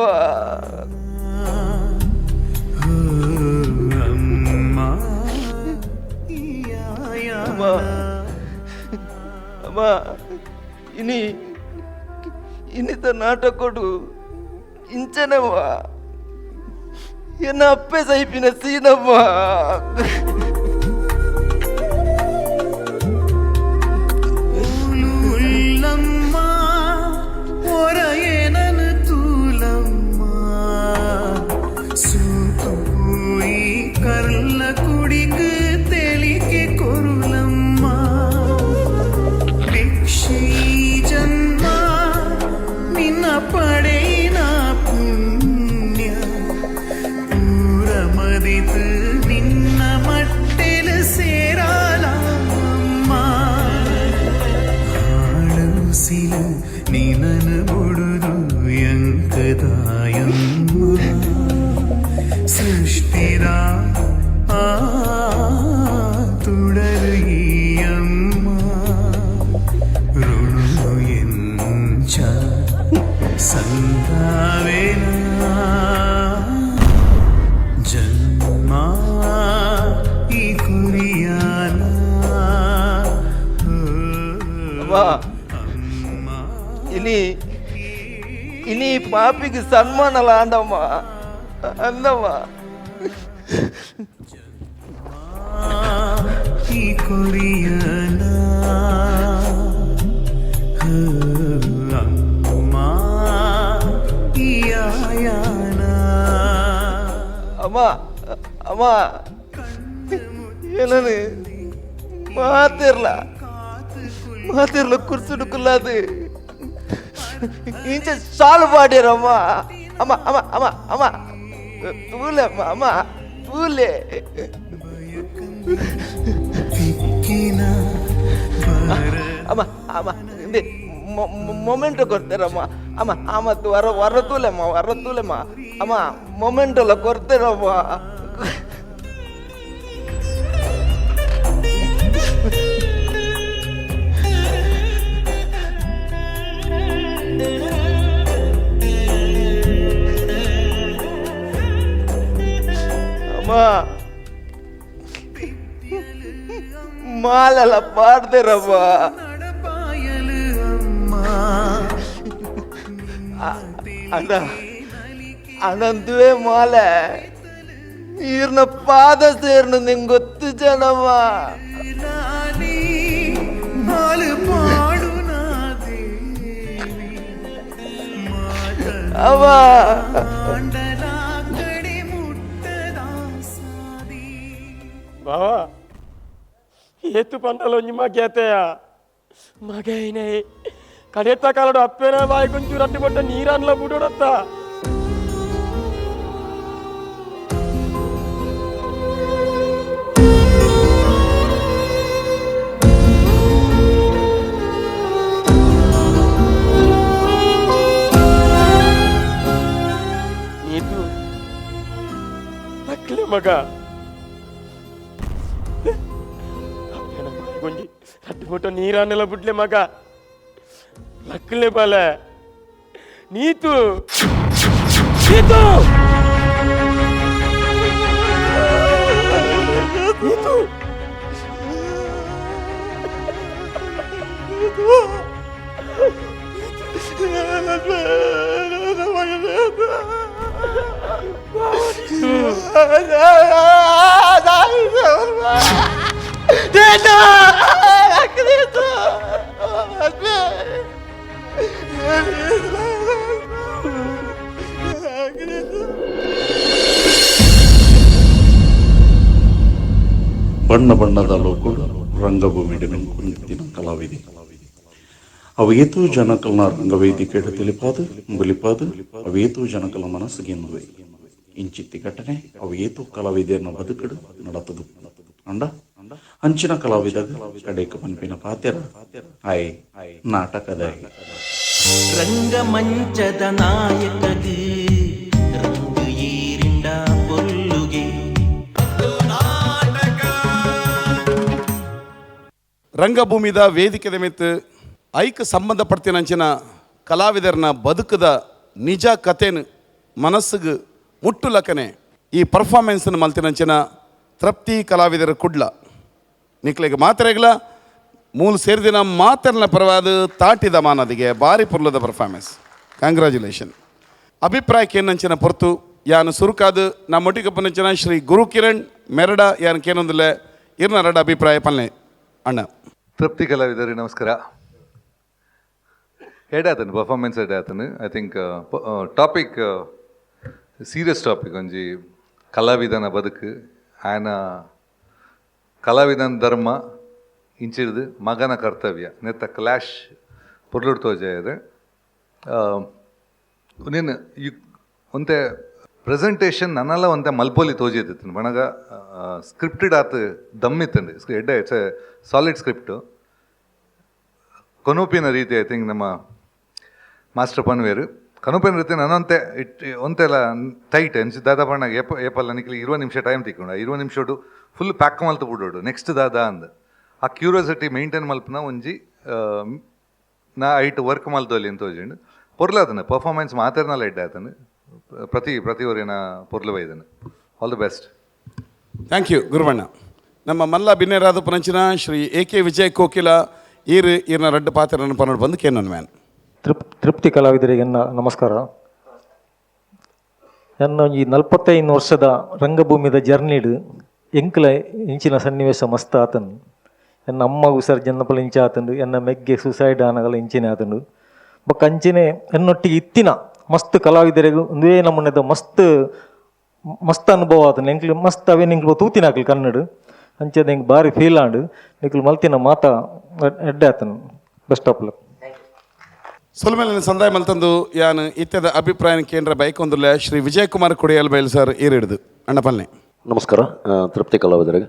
ಅಮ್ಮ ಅಮ್ಮ ಇನಿ ಇನಿತ ನಾಟಕೊಡು ಇಂಚನವ್ವ ಎನ್ನ ಅಪ್ಪೆ ಸೈಪಿನ ಸೀನವ್ವ ಉಲ್ಲಮ್ಮ ಒರಯೇನನ ತೂಲಮ್ಮ ಸೂತುಪೂಯಿ ಕರ್ಲ ಕುಡಿಕ್ ತೆಲಿಕೆ ಕೊರುಲಮ್ಮ ಭಿಕ್ಷೆ ಜನ್ಮ ನಿನ್ನ ಪಡೆಯಿನ ಪುಣ್ಯ ಪೂರಮದಿತು ನಿನ್ನ ಮಟ್ಟೆಲು ಸೇರಾಲಮ್ಮ ಹಾಳುಸಿಲು ನಿನನು ಬುಡುದು ಎಂಕದಾಯಮ್ಮ ಸೃಷ್ಟಿದ ಆ ತುಡರು ಈಯಮ್ಮ ಋಣು ಎಂಚ ಸಂದಾವೇನ ಜನ್ಮ ಈ ಕುರಿಯಾನ ಅಮ್ಮ ಇನಿ ಇನಿ ಪಾಪಿಗೆ ಸನ್ಮಾನಲ ಅಂದಮ್ಮ ಅಂದಮ್ಮ ಈ ಕೊರಿಯನ ಅಮ್ಮ ಈ ಆಯಾನ ಅಮ್ಮ ಅಮ್ಮ ಏನನು ಮಾತಿರ್ಲ ಮಾತಿರ್ಲ ಕುರ್ಸುಡುಕುಲ್ಲಾದು ಇಂಚ ಸಾಲು ಪಾಡ್ಯಾರಮ್ಮ. ಅಮ್ಮ ಅಮ್ಮ ಅಮ್ಮ ಅಮ್ಮ ತೂಲೆ ಅಮ್ಮ ಅಮ್ಮ ತೂಲೆ. ಅಮ್ಮ ಅಮ್ಮ ಮೊಮೆಂಟು ಕೊಡ್ತಾರಮ್ಮ. ಅಮ್ಮ ಅಮ್ಮ ವರ ವರ ತೂಲೆಮ್ಮ ವರ ತೂಲೆಮ್ಮ ಅಮ್ಮ ಮೊಮೆಂಟೆಲ್ಲ ಕೊಡ್ತಾರಮ್ಮ. ಅಮ್ಮ ಮಾಲೆಲ್ಲ ಪಾಡ್ದಿರಮ್ಮ. ಅಣ್ಣ ಅಣ್ಣಂದುವೇ ಮಾಲೆ ಈರ್ನ ಪಾದ ಸೇರ್ನು ನಿಂಗೆ ಗೊತ್ತು ಜನಮ್ಮ. ಅವ ಬಾವಾ ಏತು ಪಂಡಲ ಒಂಜಿ ಮಗೆತೆಯ ಮಗೈನೇ ಕಡೆತ ಕಾಲಡು ಅಪ್ಪೇನ ಬಾಯಿ ಕೊಂಚೂರು ರಟ್ಟಿ ಕೊಟ್ಟ ನೀರನ್ಲ ಬುಡೋಡತ್ತ. ನೀತು ನಕ್ಲೆ ಮಗ ಅಪ್ಪೇನ ಬಾಯಿ ಕೊಂಜಿ ರಟ್ಟಿ ಕೊಟ್ಟ ನೀರನ್ನೆಲ್ಲ ಬಿಡ್ಲೆ ಮಗ ಲಕ್ಕಲೆ ಬಲೆ. ನೀತು ನೀತು ನೀತು ಬಣ್ಣ ಬಣ್ಣದ ಲೋಕಡು ರಂಗಭೂಮಿ ಮಿಂಚಿನ ಕಲಾವಿದೆ. ಅವೇತೋ ಜನಕಲ್ನ ರಂಗವೇದಿಕೆ ತಿಳಿಪಾದು ಬಲಿಪಾದು ಅವೇತೋ ಜನಕಲ ಮನಸ್ಸಿಗೆನ್ನುವೆ ಇಂಚಿತ್ತಿ ಘಟನೆ ಅವೇತೋ ಕಲಾವಿದೆಯನ್ನ ಬದುಕಡು ನಡತದು. ಅಂಡ ಅಂಚಿನ ಕಲಾವಿದ ಕಡೆಕ ಪನ್ಪಿನ ಪಾತೆರ ಆಯ್ ನಾಟಕದ ರಂಗಮಂಚದ ನಾಯಕಗೆ ರಂಗ ಏರಿಂಡ ಪೊಲ್ಲುಗೆ. ರಂಗಭೂಮಿದ ವೇದಿಕೆದ ಮಿತ್ತು ಐಕ್ ಸಂಬಂಧಪಡ್ತಿನಂಚಿನ ಕಲಾವಿದರನ್ನ ಬದುಕದ ನಿಜ ಕಥೆನು ಮನಸ್ಸಿಗೆ ಮುಟ್ಟುಲಕನೆ ಈ ಪರ್ಫಾರ್ಮೆನ್ಸ್ನ ಮಲ್ತಿನಂಚಿನ ತೃಪ್ತಿ ಕಲಾವಿದರ ಕುಡ್ಲ ನಿಕ್ಲೆಗೆ ಮಾತ್ರೆಗಳ ಮೂಲ ಸೇರಿದಿನ ಮಾತರ್ನ ಪರವಾದ ತಾಟಿದ ಮಾನದಿಗೆ ಭಾರಿ ಪುರ್ಲದ ಪರ್ಫಾರ್ಮೆನ್ಸ್. ಕಂಗ್ರ್ಯಾಚುಲೇಷನ್. ಅಭಿಪ್ರಾಯಕ್ಕೆ ಏನಂಚಿನ ಪೊರ್ತು ಯಾನು ಸುರುಕಾದು ನಮ್ಮೊಟ್ಟಿಗೆ ಶ್ರೀ ಗುರುಕಿರಣ್ ಮೆರಡ ಯಾನು ಕೇನೊಂದಿಲ್ಲ ಇರ್ನ ರಡ ಅಭಿಪ್ರಾಯ ಪಲ್ಲೆ ಅಣ್ಣ. ತೃಪ್ತಿ ಕಲಾವಿದರಿ ನಮಸ್ಕಾರ. ಎಡಾತನು performance ಎಡಾತನು. I think topic serious topic ಒಂಜಿ ಕಲಾವಿದನ ಬದುಕು ಆಯನ ಕಲಾವಿದನ ಧರ್ಮ ಇಂಚಿಡ್ದು ಮಗನ ಕರ್ತವ್ಯ ನೆತ್ತ ಕ್ಲಾಶ್ ಪೊರ್ಲುಡ್ ತೋಜಾಯದೆ. ನೀನು you ಒಂತೆ ಪ್ರೆಸೆಂಟೇಷನ್ ನನ್ನೆಲ್ಲ ಒಂತೆ ಮಲ್ಪೊಲಿ ತೋಜಿತ್ತು ಬಣಗ ಸ್ಕ್ರಿಪ್ಟೆಡ್ ಆತ ದಮ್ ಇತ್ತಂಡು ಎಡ್ಡೆ it's A solid script ಕೊನೋಪಿನ ರೀತಿ. I think ನಮ್ಮ ಮಾಸ್ಟರ್ ಪನ್ವೇರು ಕನೋಪಿನ ರೀತಿ ನನ್ನಂತೆ it ಒಂತೆಲ್ಲ ಟೈಟ್ ಅನ್ಸಿ ದಾದಾ ಬಣ್ಣಗೆ ಏಪ ಏಪಲ್ಲ ನಿಕ್ಲಿ 20 ನಿಮಿಷ ಟೈಮ್ ತಿಕ್ಕೊಂಡು 20 ನಿಮಿಷಡು ಫುಲ್ ಪ್ಯಾಕ್ ಮಲ್ತು ಬಿಡೋಡು ನೆಕ್ಸ್ಟ್ ದಾದಾ ಅಂದ ಆ ಕ್ಯೂರಿಯಾಸಿಟಿ ಮೇಂಟೈನ್ ಮಲ್ಪನ ಒಂಜಿ ನಾ ಐಟ್ ವರ್ಕ್ ಮಲ್ತೋಲಿ ಅಂತ ತೋಜಿಂಡು ಪೊರ್ಲಾತನ ಪರ್ಫಾರ್ಮೆನ್ಸ್ ಮಾತಾಡ್ನಲ್ಲ ಎಡ್ಡೆ ಆತನು ಪ್ರತಿ ಪ್ರತಿಯೊರಿನ ಪೊರ್ಲು ಬೈದನು. All the best. Thank you ಗುರುವಣ್ಣ. ನಮ್ಮ ಮಲ್ಲ ಬಿನ್ನೇರಾದ ಪುನಂಚಿನ ಶ್ರೀ ಎ ಕೆ ವಿಜಯ್ ಕೋಕಿಲ ಈರು ಈರ್ನ ರಡ್ಡು ಪಾತ್ರನ ಪನ್ನೋಡು ಬಂದು ಕೇನನ್ ಮ್ಯಾನ್. ತೃಪ್ತಿ ಕಲಾವಿದರಿಗೆ ನಮಸ್ಕಾರ. ನನ್ನ ಈ 45 ವರ್ಷದ ರಂಗಭೂಮಿದ ಜರ್ನಿಡು ಎಂಕಲ ಇಂಚಿನ ಸನ್ನಿವೇಶ ಮಸ್ತ್ ಆತನು. ಎನ್ನ ಅಮ್ಮಗೂ ವಿಸರ್ಜನಪಲ ಇಂಚ ಆತಂಡು, ಎನ್ನ ಮೆಗ್ಗೆ ಸುಸೈಡ್ ಆನಗಲ ಇಂಚಿನ ಆತಂಡು, ಬೊಕ್ಕ ಅಂಚಿನೆ ಎನ್ನೊಟ್ಟಿಗೆ ಇತ್ತಿನ ಮಸ್ತ್ ಕಲಾವಿದರಿಗೂ ಒಂದೇ ನಮೂನೆದ ಮಸ್ತ್ ಮಸ್ತ್ ಅನುಭವ ಆತನು. ಎಂಕ್ಲು ಮಸ್ತ್ ಅವೇನು ಎಂಕ್ಲು ತೂತಿನ ಹಾಕಲಿ ಕನ್ನಡ. ಅಂಚದ ಎಂಕ್ ಬಾರಿ ಫೀಲ್ ಆಂಡ್. ನಿಕುಲು ಮಲ್ತಿನ ಮಾತ ಎಡ್ಡೆ ಆತನು. Best of luck. ಸೊಲ್ಮೆಲಿನ ಸಂದಾಯ ಮಲ್ತಂದು ಯಾನ್ ಇತ್ಯದ ಅಭಿಪ್ರಾಯ ಕೇಂದ್ರ ಬೈಕೊಂದುಲ್ಲ ಶ್ರೀ ವಿಜಯಕುಮಾರ್ ಕುಡಿಯಲ್ ಬೈಲ್ ಸರ್ ಈರಿಡ್ದು ಅಣ್ಣ ಪಲ್ನೆ. ನಮಸ್ಕಾರ ತೃಪ್ತಿ ಕಲಾವಿದರಿಗೆ.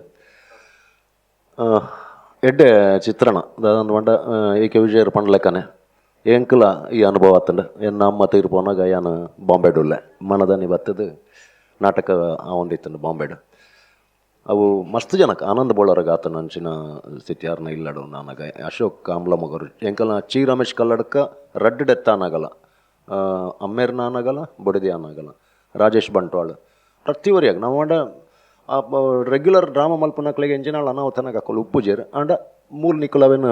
ಎಡ್ಡೆ ಚಿತ್ರಣ ದಾದಂದು ಪಂಡ ಎ ಕೆ ವಿಜಯರ್ ಪಂಡ್ಲೆಕ್ಕನೆ ಎಂಕಲ ಈ ಅನುಭವ ಆತಂಡ. ಎನ್ನ ಅಮ್ಮ ತೀರ್ಪೋನಾಗ ಯಾನ್ ಬಾಂಬೆಡ್ ಉಲ್ಲೆ ಮನದನಿ ಬತ್ತದು ನಾಟಕ ಆವೊಂದಿತ್ತಂಡು ಬಾಂಬೆಡ್. ಅವು ಮಸ್ತ್ ಜನಕ್ಕೆ ಆನಂದ್ ಬೋಳಾರಗ ಆತನ ಅಂಚಿನ ಸ್ಥಿತಿ ಯಾರನ್ನ ಇಲ್ಲಡು ನಾನಾಗ ಅಶೋಕ್ ಕಾಂಬ್ಲ ಮಗರು ಎಂಕಲ್ನ ಚಿ ರಮೇಶ್ ಕಲ್ಲಡ್ಕ ರಡ್ಡ್ ಡೆತ್ ಆನಾಗಲ, ಅಮ್ಮೇರ್ ನಾನಾಗಲ ಬೊಡದಿ ಆನಾಗಲ, ರಾಜೇಶ್ ಬಂಟ್ವಾಳ್ ಪ್ರತಿವರಿಯಾಗ ನಾವು ಅಂಡ ರೆಗ್ಯುಲರ್ ಡ್ರಾಮಾ ಮಲ್ಪುನಕ್ಲೆಗ್ ಎಂಚಿನಾಳ ಅನಾಹುತನಾಗ ಅಕುಲು ಉಪ್ಪುಜೆರ್. ಆಂಡ ಮೂಲು ನಿಕುಲು ಅವೆನ್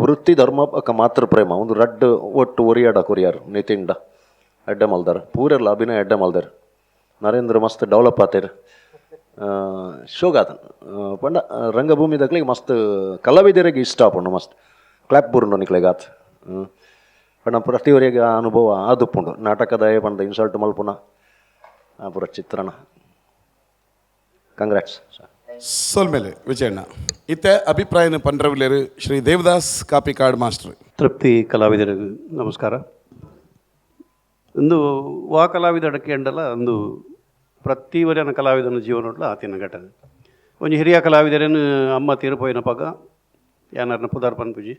ವೃತ್ತಿ ಧರ್ಮ ಬೊಕ್ಕ ಮಾತೃ ಪ್ರೇಮ ಒಂದು ರಡ್ಡ್ ಒಟ್ಟು ಒರಿಯಾಡ ಕೊರಿಯಾರ್ ನಿತಿಂಡ ಎಡ್ಡೆ ಮಲ್ದಾರ್ ಪೂರೆರ್ಲ ಅಭಿನಯ ಎಡ್ಡೆ ಮಲ್ದಾರ್. ನರೇಂದ್ರ ಮಸ್ತ್ ಡೆವಲಪ್ ಆತೆರ್. ಶೋಗಾತನ್ ಪಂಡ ರಂಗಭೂಮಿ ದಕ್ಲೆಗ್ ಮಸ್ತ್ ಕಲಾವಿದರಿಗೆ ಇಷ್ಟ ಆಪುಂಡು ಮಸ್ತ್ ಕ್ಲಾಪ್ ಬೂರುಂಡು ನಿಕ್ಲೆಗ್ ಆತ್. ಪಂಡ ಪ್ರತಿಯೊರಿಗ್ ಆ ಅನುಭವ ಆದುಪ್ಪುಂಡು. ನಾಟಕದ ಪಂಡ ಇನ್ಸಲ್ಟ್ ಮಲ್ಪುನ ಪೂರ ಚಿತ್ರಣ. ಕಂಗ್ರಾಟ್ಸ್. ಸೊಲ್ಮೆಲೆ ವಿಜಯಣ್ಣ. ಇತ್ತೆ ಅಭಿಪ್ರಾಯನ ಪಂಡ್ರವಿಲೇರು ಶ್ರೀ ದೇವದಾಸ್ ಕಾಪಿಕಾಡ್ ಮಾಸ್ಟರ್. ತೃಪ್ತಿ ಕಲಾವಿದರಿಗೆ ನಮಸ್ಕಾರ. ಒಂದು ವಾ ಕಲಾವಿದ ಅಡಕೆಂಡಲ ಒಂದು ಪ್ರತಿ ವರಿಯನ ಕಲಾವಿದನ ಜೀವನೊಡ್ಲ ಆತಿನ ಘಟನೆ. ಒಂಜಿ ಹಿರಿಯ ಕಲಾವಿದರೇನು ಅಮ್ಮ ತೀರ್ಪೋಯಿನ ಪಗ ಯಾನರ್ನ ಪುದಾರ್ ಪನ್ಪುಜಿ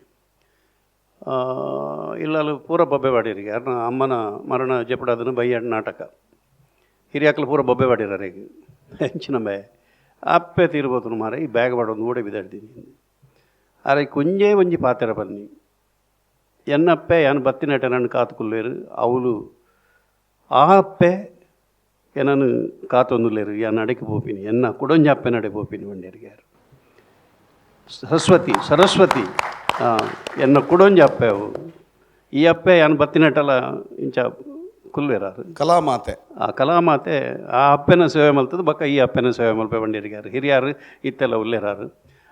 ಇಲ್ಲಲು ಪೂರ ಬೊಬ್ಬೆ ಬಾಡಿರಿಗೆ ಅರ್ನ ಅಮ್ಮನ ಮರಣ ಜೆಪಡಾದನು ಬಯ್ಯಡ್ ನಾಟಕ ಹಿರಿಯಾಕಲು ಪೂರ ಬೊಬ್ಬೆ ಬಾಡಿರರಿಗೆ ಹೆಂಚಿನ ಬೇ ಅಪ್ಪೆ ತೀರ್ಬೋತನು ಮಾರ ಈ ಬ್ಯಾಗ್ ಬಾಡೊಂದು ಓಡೆ ಬಿದ್ದಾಡ್ತೀನಿ ಅರೆ ಕೊಂಜೇ ಒಂಜಿ ಪಾತೆರ ಬನ್ನಿ ಎನ್ನಪ್ಪೆ ಯಾನ್ ಬತ್ತಿನಟ ನನ್ನ ಕಾತುಕುಲ್ಲೇರು ಅವಳು ಆ ಅಪ್ಪೆ ಎನನು ಕಾತೊಂದುಲ್ಲೇರು ಯಾನ್ ಅಡಕ್ಕೆ ಪೋಪಿನಿ ಎನ್ನ ಕುಡೊಂಜಿ ಅಪ್ಪೆ ನಡೆ ಪೋಪಿನಿ ಬಂಡೇರಿಗೆ ಯಾರು ಸರಸ್ವತಿ ಸರಸ್ವತಿ ಎನ್ನ ಕುಡೊಂಜಿ ಅಪ್ಪೆ ಅವು ಈ ಅಪ್ಪೆ ಯಾನ್ ಬತ್ತಿನಟಲ ಇಂಚ ಕುಲ್ವೇರಾರು ಕಲಾಮಾತೆ ಆ ಕಲಾಮಾತೆ ಆ ಅಪ್ಪೆನ ಸೇವೆ ಮಲ್ತದ ಬಕ್ಕ ಈ ಅಪ್ಪೆನ ಸೇವೆ ಮಲ್ಪೆ ಬಂಡೇರಿಗೆ ಹಿರಿಯಾರು ಇತ್ತೆಲ್ಲ ಉಲ್ಲೇರಾರು.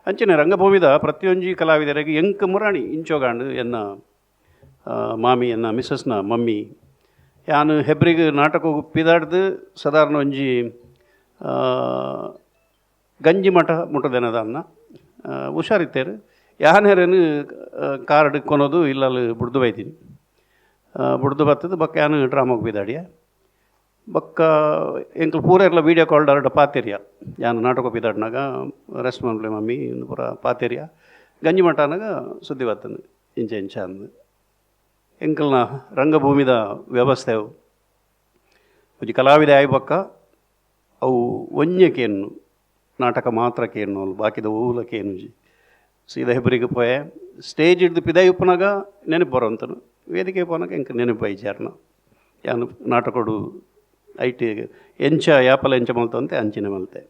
ಅಂಚನೆ ರಂಗಭೂಮಿದ ಪ್ರತಿಯೊಂಜಿ ಕಲಾವಿದರಿಗೆ ಎಂಕ್ ಮುರಾಣಿ ಇಂಚೋಗಾಂಡು ಎನ್ನ ಮಾಮಿ ಎನ್ನ ಮಿಸಸ್ನ ಮಮ್ಮಿ ಯಾನು ಹೆಬ್ರಿಗೆ ನಾಟಕ ಪಿದಾಡ್ದು ಸಾಧಾರಣ ಒಂಜಿ ಗಂಜಿ ಮಠ ಮುಟ್ಟದೇನದ ಅನ್ನ ಹುಷಾರಿತ್ತೇರು ಯಾನೇರೇನು ಕಾರ್ಡ್ ಕೊನೋದು ಇಲ್ಲಲ್ಲಿ ಬುಡ್ದು ಬೈತೀನಿ ಬುಡ್ದು ಬತ್ತದ ಬಕ್ಕ ಯಾನು ಡ್ರಾಮಾಗ ಬಿದಾಡಿಯ ಬಕ್ಕ ಎಂಕ್ಲು ಪೂರ ಇರ್ಲ ವೀಡಿಯೋ ಕಾಲ್ ಡಾರ್ಡ ಪಾತೆರಿಯ ಯಾನು ನಾಟಕ ಬಿದಾಡ್ನಾಗ ರೆಸ್ಟ್ ಮನ್ಲೆ ಮಮ್ಮಿ ಇಂದು ಪೂರ ಪಾತೆರಿಯ ಗಂಜಿ ಮಠ ಅನ್ನಾಗ ಸುದ್ದಿ ಬತ್ತಂದು ಇಂಚ ಇಂಚ ಅಂದು ಎಂಕಲ್ನ ರಂಗಭೂಮಿದ ವ್ಯವಸ್ಥೆ ಅವು ಒಂಜಿ ಕಲಾವಿದ ಆಯಿ ಬೊಕ್ಕ ಅವು ಒಂಜೆ ನಾಟಕ ಮಾತ್ರ ಕೇನ್ನು ಬಾಕಿದ ಓಲ ಕೇನುಜಿ ಸೀದಾ ಹೆಬ್ರಿಗೆ ಪೋಯೆ ಸ್ಟೇಜ್ ಹಿಡ್ದು ಪಿದಾಯಿ ಉಪ್ಪುನಾಗ ನೆನಪು ಬರೋಂತನು ವೇದಿಕೆ ಪೋನಾಗ ಎಂಕ್ ನೆನಪು ಐಜಾರ್ನ ಯಾನು ನಾಟಕೊಡು ಐಟ್ ಎಂಚ ಯಾಪಲ ಎಂಚ ಮಲ್ತಂತೆ ಅಂಚಿನ ಮಲ್ತೆ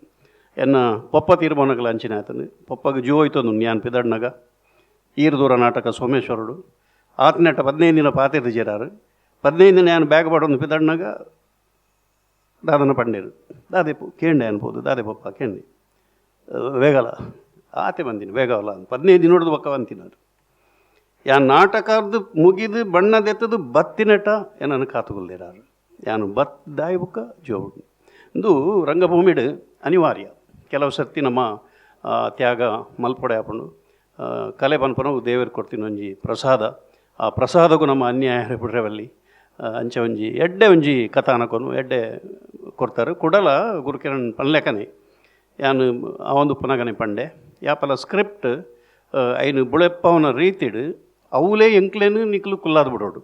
ಎನ್ನ ಪೊಪ್ಪ ತೀರ್ಮಾನಗಳ ಅಂಚಿನ ಆತನು ಪೊಪ್ಪಗೆ ಜೀವ ಹೋಯ್ತೊಂದು ಯಾನ್ ಪಿದಡ್ನಾಗ ಈರು ದೂರ ನಾಟಕ ಸೋಮೇಶ್ವರುಡು ಆತನೆಟ್ಟ 15 ದಿನ ಪಾತೆರ್ದು ಜೇರಾರು 15 ದಿನ ಯಾನು ಬ್ಯಾಗ್ ಬಾಡೊಂದು ಪಿದಡ್ನಾಗ ದಾದನ ಪಂಡೇರು ದಾದೆ ಕೇಂಡೆ ಅನ್ಬೋದು ದಾದೆ ಪಪ್ಪ ಕೇಂಡೆ ವೇಗಲ ಆತೆ ಬಂದಿನಿ ವೇಗವಲ್ಲ 15 ದಿನ ನೋಡಿದು ಬಕ್ಕ ಅಂತಿನಾರು ಯಾನ್ ನಾಟಕದ್ದು ಮುಗಿದು ಬಣ್ಣದೆತ್ತದು ಬತ್ತಿನಟ ಏನನ್ನು ಕಾತುಕೊಲ್ದಿರಾರು ಯಾನು ಬತ್ ದಾಯಿ ಬುಕ್ಕ ಜೋಡು ಇಂದು ರಂಗಭೂಮಿಡು ಅನಿವಾರ್ಯ ಕೆಲವು ಸರ್ತಿ ನಮ್ಮ ತ್ಯಾಗ ಮಲ್ಪೊಡೆ ಆಪುಂಡು ಕಲೆ ಪನ್ಪನವು ದೇವರು ಕೊಡ್ತೀನಿ ಒಂಜಿ ಪ್ರಸಾದ ಆ ಪ್ರಸಾದಕ್ಕೂ ನಮ್ಮ ಅನ್ಯಾಯ ಬಿಡ್ರೆವಲ್ಲಿ ಅಂಚೆ ಒಂಜಿ ಎಡ್ಡೆ ಒಂಜಿ ಕಥಾನಕೊನು ಎಡ್ಡೆ ಕೊಡ್ತಾರೆ ಕುಡಲ ಗುರುಕಿರಣ್ ಪನ್ಲೆಕನೆ ಯಾನು ಆ ಒಂದು ಪುನಗನೆ ಪಂಡೆ ಯಾಪಲ ಸ್ಕ್ರಿಪ್ಟ್ ಐನು ಬುಳೆಪ್ಪವನ ರೀತಿಡು ಅವಲೇ ಎಂಕ್ಲೇನು ನಿಕ್ಲು ಕುಲ್ಲಾದ ಬಿಡೋಡು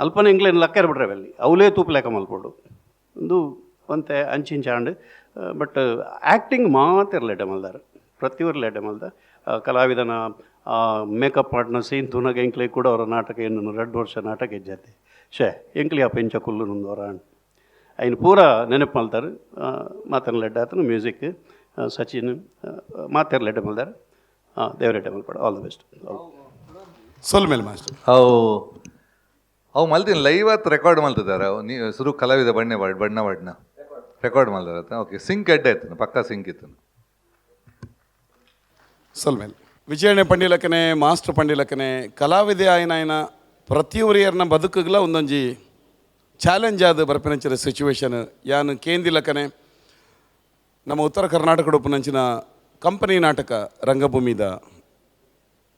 ಅಲ್ಪನ ಎಂಕ್ಲೇನು ಲಕ್ಕೇರ್ ಬಿಡ್ರೆವಲ್ಲಿ ಅವಲೇ ತೂಪು ಲೆಕ್ಕ ಮಲ್ಪೋಡು ಒಂದು ಒಂತೆ ಅಂಚಿಂಚಾಂಡ್ ಬಟ್ ಆ್ಯಕ್ಟಿಂಗ್ ಮಾತ್ರ ಲೆಡ್ಡೆ ಮಲ್ದಾರ್ ಪ್ರತಿಯೊರು ಲೆಡ್ಡೆ ಮಲ್ದ ಕಲಾವಿದನ ಮೇಕಪ್ ಪಾರ್ಟ್ನ ಸೀನ್ ತೂನಾಗ ಎಂಕ್ಲೆ ಕೂಡ ಅವರ ನಾಟಕ ಏನು 2 ವರ್ಷ ನಾಟಕ ಇಜ್ಜಾತೆ ಶೇ ಎಂಕ್ಲಿ ಆ ಪೆಂಚ ಕುಲ್ಲು ನುಂದವರ ಐನು ಪೂರ ನೆನಪು ಮಲ್ತಾರು ಮಾತನ ಲೆಡ್ಡೆ ಆತನು ಮ್ಯೂಸಿಕ್ ಸಚಿನ್ ಮಾತೇರ್ ಲೆಡ್ಡೆ ಮಲ್ದಾರ್ ದೇವರೆಡ್ಡೆ ಮಲ್ಪಡ all the best. ಸೊಲ್ಮೇಲೆ master. ಅವು ಅವು ಮಲ್ತಿನ ಲೈವ್ ಆತ್ ರೆಕಾರ್ಡ್ ಮಲ್ತಿದ್ದಾರೆ ನೀವು ಸುರು ಕಲಾವಿದ ಬಣ್ಣ ಬಣ್ಣ ಬಣ್ಣ ರೆಕಾರ್ಡ್ ಮಲ್ದಾರ. ಓಕೆ ಸಿಂಕ್ ಎಡ್ಡೆ ಇತ್ತು ಪಕ್ಕಾ ಸಿಂಕ್ ಇತ್ತು. ಸೊಲ್ಮೇಲೆ ವಿಜಯಣ್ಣ ಪಂಡಿಲಕ್ಕನೆ ಮಾಸ್ಟರ್ ಪಂಡಿಲಕ್ಕನೆ ಕಲಾವಿದೆ ಆಯ್ನ ಪ್ರತಿಯೊರಿಯರ್ನ ಬದುಕುಗಳ ಒಂದೊಂಜಿ ಚಾಲೆಂಜ್ ಆದ ಬರ್ಪಿನಂಚಿನ ಸಿಚುವೇಶನ್ ಯಾನು ಕೇಂದಿಲಕ್ಕನೆ ನಮ್ಮ ಉತ್ತರ ಕರ್ನಾಟಕದ ಉಪನಂಚಿನ ಕಂಪನಿ ನಾಟಕ ರಂಗಭೂಮಿದ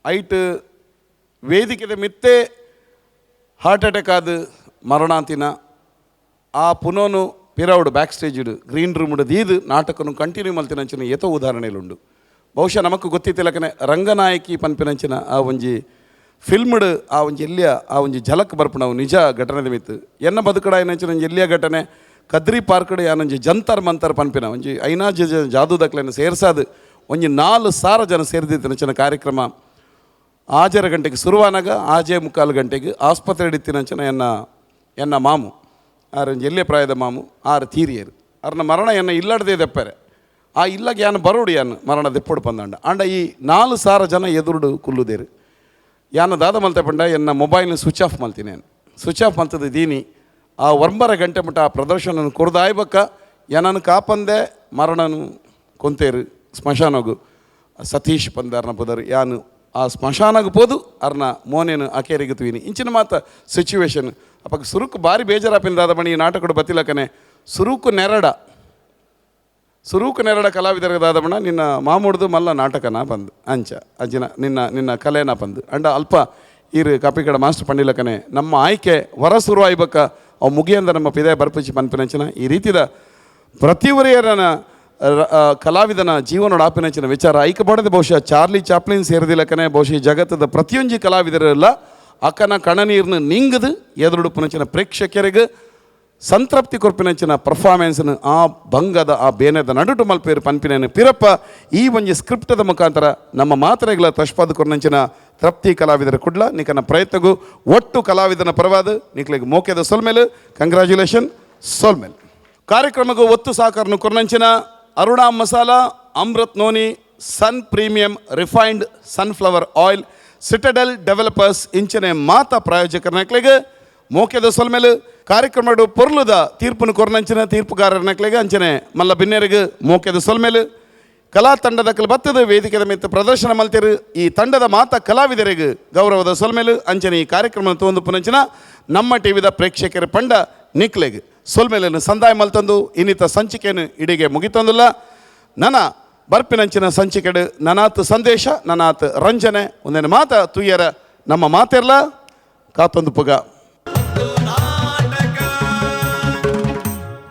ಐಟ್ ವೇದಿಕೆದ ಮಿತ್ತೆ ಹಾರ್ಟ್ ಅಟ್ಯಾಕ್ ಆದ ಮರಣಾಂತಿನ ಆ ಪುನೋನು ಪಿರೌಡ್ ಬ್ಯಾಕ್ ಸ್ಟೇಜ್ಡ್ ಗ್ರೀನ್ ರೂಮ್ಡ್ ದೀದು ನಾಟಕನು ಕಂಟಿನ್ಯೂ ಮಲ್ತಿನಂಚಿನ ಏತೋ ಉದಾಹರಣೆಲುಂಡು. ಬಹುಶಃ ನಮಕ್ ಗೊತ್ತಿತ್ತಿಲಕನೆ ರಂಗನಾಯಕಿ ಪನ್ಪಿನಂಚಿನ ಆ ಒಂಜಿ ಫಿಲ್ಮ್ಡ್ ಆ ಒಂಜಿ ಎಲ್ಲಿಯ ಆ ಒಂಜಿ ಝಲಕ್ ಬರ್ಪುನವು ನಿಜ ಘಟನೆದ ಮಿತ್ತು. ಎನ್ನ ಬದುಕಡಾಯಿನಂಚಿನ ಒಂಜಿ ಎಲ್ಲಿಯ ಘಟನೆ ಕದ್ರಿ ಪಾರ್ಕ್ಡ್ ಯಾನೊಂಜಿ ಜಂತರ್ ಮಂತರ್ ಪನ್ಪಿನ ಒಂಜಿ ಐನಾ ಜ ಜಾದೂದಕ್ಲೆನ ಸೇರ್ಸಾದ್ ಒಂಜಿ 4000 ಜನ ಸೇರಿದಿತ್ತಿನಂಚಿನ ಕಾರ್ಯಕ್ರಮ 6:30 ಗಂಟೆಗೆ ಶುರುವಾನಾಗ 6:45 ಗಂಟೆಗೆ ಆಸ್ಪತ್ರೆ ಇತ್ತಿನಂಚಿನ ಎನ್ನ ಎನ್ನ ಮಾಮು ಆರ್ ಒಂಜಿ ಎಲ್ಲಿಯ ಪ್ರಾಯದ ಮಾಮು ಆರು ತೀರಿಯರು ಅರ್ನ ಮರಣ ಎನ್ನ ಇಲ್ಲಡದೆ ದೆಪ್ಪರೆ ಆ ಇಲ್ಲಗೆ ಯಾನ್ ಬರೋಡು ಯಾನ್ ಮರಣ ದೆಪ್ಪೊಡು ಪಂದಂಡ ಆಂಡ ಈ 4000 ಜನ ಎದುರುಡು ಕುಲ್ಲುದೇರು. ಯಾನ ದಾದ ಮಲ್ತೆ ಪಂಡ ಎನ್ನ ಮೊಬೈಲ್ನ ಸ್ವಿಚ್ ಆಫ್ ಮಲ್ತೀನಿ. ನಾನು ಸ್ವಿಚ್ ಆಫ್ ಮಲ್ತದ ದೀನಿ ಆ 9 ಗಂಟೆ ಮಟ್ಟ ಆ ಪ್ರದರ್ಶನ ಕೊರ್ದಾಯ್ಬಕ್ಕ ಯಾನನ್ನು ಕಾಪಂದೆ ಮರಣನು ಕೊಂತೇರು ಸ್ಮಶಾನಗು ಸತೀಶ್ ಪಂದಾರ್ನ ಪುದರ್ ಯಾನು ಆ ಸ್ಮಶಾನಗು ಪೋದು ಅರ್ನ ಮೋನೇನು ಅಕೇರಿಗೆ ತುವಿನಿ ಇಂಚಿನ ಮಾತ ಸಿಚುವೇಶನ್. ಅಪ್ಪಕ್ಕೆ ಸುರುಕು ಭಾರಿ ಬೇಜಾರಾಪಿನ ದಾದ ಬಣಿ ಈ ನಾಟಕಡು ಬತ್ತಿಲಕನೆ ಸುರುಕು ನೆರಡ ಕಲಾವಿದರಿಗೆ ದಾದಬಣ ನಿನ್ನ ಮಾಮೂಡ್ದು ಮಲ್ಲ ನಾಟಕನ ಬಂದು ಅಂಚ ಅಜ್ಜಿನ ನಿನ್ನ ನಿನ್ನ ಕಲೆನ ಬಂದು ಅಂಡ ಅಲ್ಪ ಈರು ಕಾಪಿಕಡ ಮಾಸ್ಟರ್ ಪಂಡಿಲಕನೆ ನಮ್ಮ ಆಯ್ಕೆ ಹೊರ ಶುರು ಆಯ್ಬಕ್ಕ ಅವು ಮುಗಿಯಂದ ನಮ್ಮ ಪಿದೆ ಬರ್ಪುಚಿ ಪನ್ಪಿನಂಚಿನ ಈ ರೀತಿದ ಪ್ರತಿಯೊರಿಯರನ ಕಲಾವಿದನ ಜೀವನೋಡ ಆಪಿನಂಚಿನ ವಿಚಾರ ಐಕ ಬಡದೆ ಬಹುಶಃ ಚಾರ್ಲಿ ಚಾಪ್ಲಿನ್ ಸೇರಿದಿಲ್ಲಕನೆ ಬಹುಶಃ ಜಗತ್ತದ ಪ್ರತಿಯೊಂಜಿ ಕಲಾವಿದರೆಲ್ಲ ಅಕ್ಕನ ಕಣನೀರ್ನ ನಿಂಗದು ಎದುರುಡುಪುನಂಚಿನ ಪ್ರೇಕ್ಷಕರಿಗೆ ಸಂತೃಪ್ತಿ ಕೊರ್ಪಿನಂಚಿನ ಪರ್ಫಾರ್ಮೆನ್ಸ್ನ ಆ ಭಂಗದ ಆ ಬೇನೆದ ನಡುಟು ಮಲ್ಪೇರು ಪನ್ಪಿನೇನು ಪಿರಪ್ಪ ಈ ಒಂಜಿ ಸ್ಕ್ರಿಪ್ಟದ ಮುಖಾಂತರ ನಮ್ಮ ಮಾತ್ರೆಗಳ ತಷ್ಪಾದ ಕೊರ್ನಂಚಿನ ತೃಪ್ತಿ ಕಲಾವಿದರ ಕುಡ್ಲ ನಿಕನ ಪ್ರಯತ್ನಗೂ ಒಟ್ಟು ಕಲಾವಿದನ ಪರವಾದ ನಿಕ್ಲಿಗೆ ಮೋಕೆದ ಸೊಲ್ಮೇಲೆ ಕಂಗ್ರ್ಯಾಚುಲೇಷನ್ ಸೊಲ್ಮೇಲೆ. ಕಾರ್ಯಕ್ರಮಕ್ಕೂ ಒತ್ತು ಸಹಕಾರನು ಕೊರ್ನಂಚಿನ Aruna masala, Amrit noni, Sun premium refined sunflower oil, Citadel developers ಇಂಚಿನ ಮಾತಾ ಪ್ರಾಯೋಜಕರ ನಕ್ಲಿಗೆ ಮೋಕೆದ ಸೊಲ್ಮೇಲೆ. ಕಾರ್ಯಕ್ರಮಡು ಪೊರ್ಲುದ ತೀರ್ಪುನು ಕೊರ್ನಂಚಿನ ತೀರ್ಪುಗಾರರ ನಕ್ಲಿಗೆ ಅಂಚನೆ ಮಲ್ಲ ಬಿನ್ನೆರಿಗೆ ಮೋಕೆದ ಸೊಲ್ಮೇಲೆ. ಕಲಾ ತಂಡದ ಕಲ್ ಬತ್ತದ ವೇದಿಕೆದ ಮಿತ್ತ ಪ್ರದರ್ಶನ ಮಲ್ತಿರು ಈ ತಂಡದ ಮಾತಾ ಕಲಾವಿದರಿಗೆ ಗೌರವದ ಸೊಲ್ಮೇಲು. ಅಂಚನೆ ಈ ಕಾರ್ಯಕ್ರಮ ತೋಂದು ಪುನಂಚಿನ ನಮ್ಮ ಟಿವಿದ ಪ್ರೇಕ್ಷಕರ ಪಂಡ ನಿಕ್ಲೆಗ್ ಸೊಲ್ಮೇಲನ್ನು ಸಂದಾಯ ಮಲ್ತಂದು ಇನ್ನಿತ ಸಂಚಿಕೆಯನ್ನು ಇಡಿಗೆ ಮುಗಿತಂದಿಲ್ಲ. ನನ್ನ ಬರ್ಪಿನಂಚಿನ ಸಂಚಿಕೆಡು ನನಾತ್ ಸಂದೇಶ ನನಾತ್ ರಂಜನೆ ಒಂದೇನು ಮಾತ ತುಯ್ಯರ ನಮ್ಮ ಮಾತಿರಲ ಕಾತೊಂದು ಪುಗ.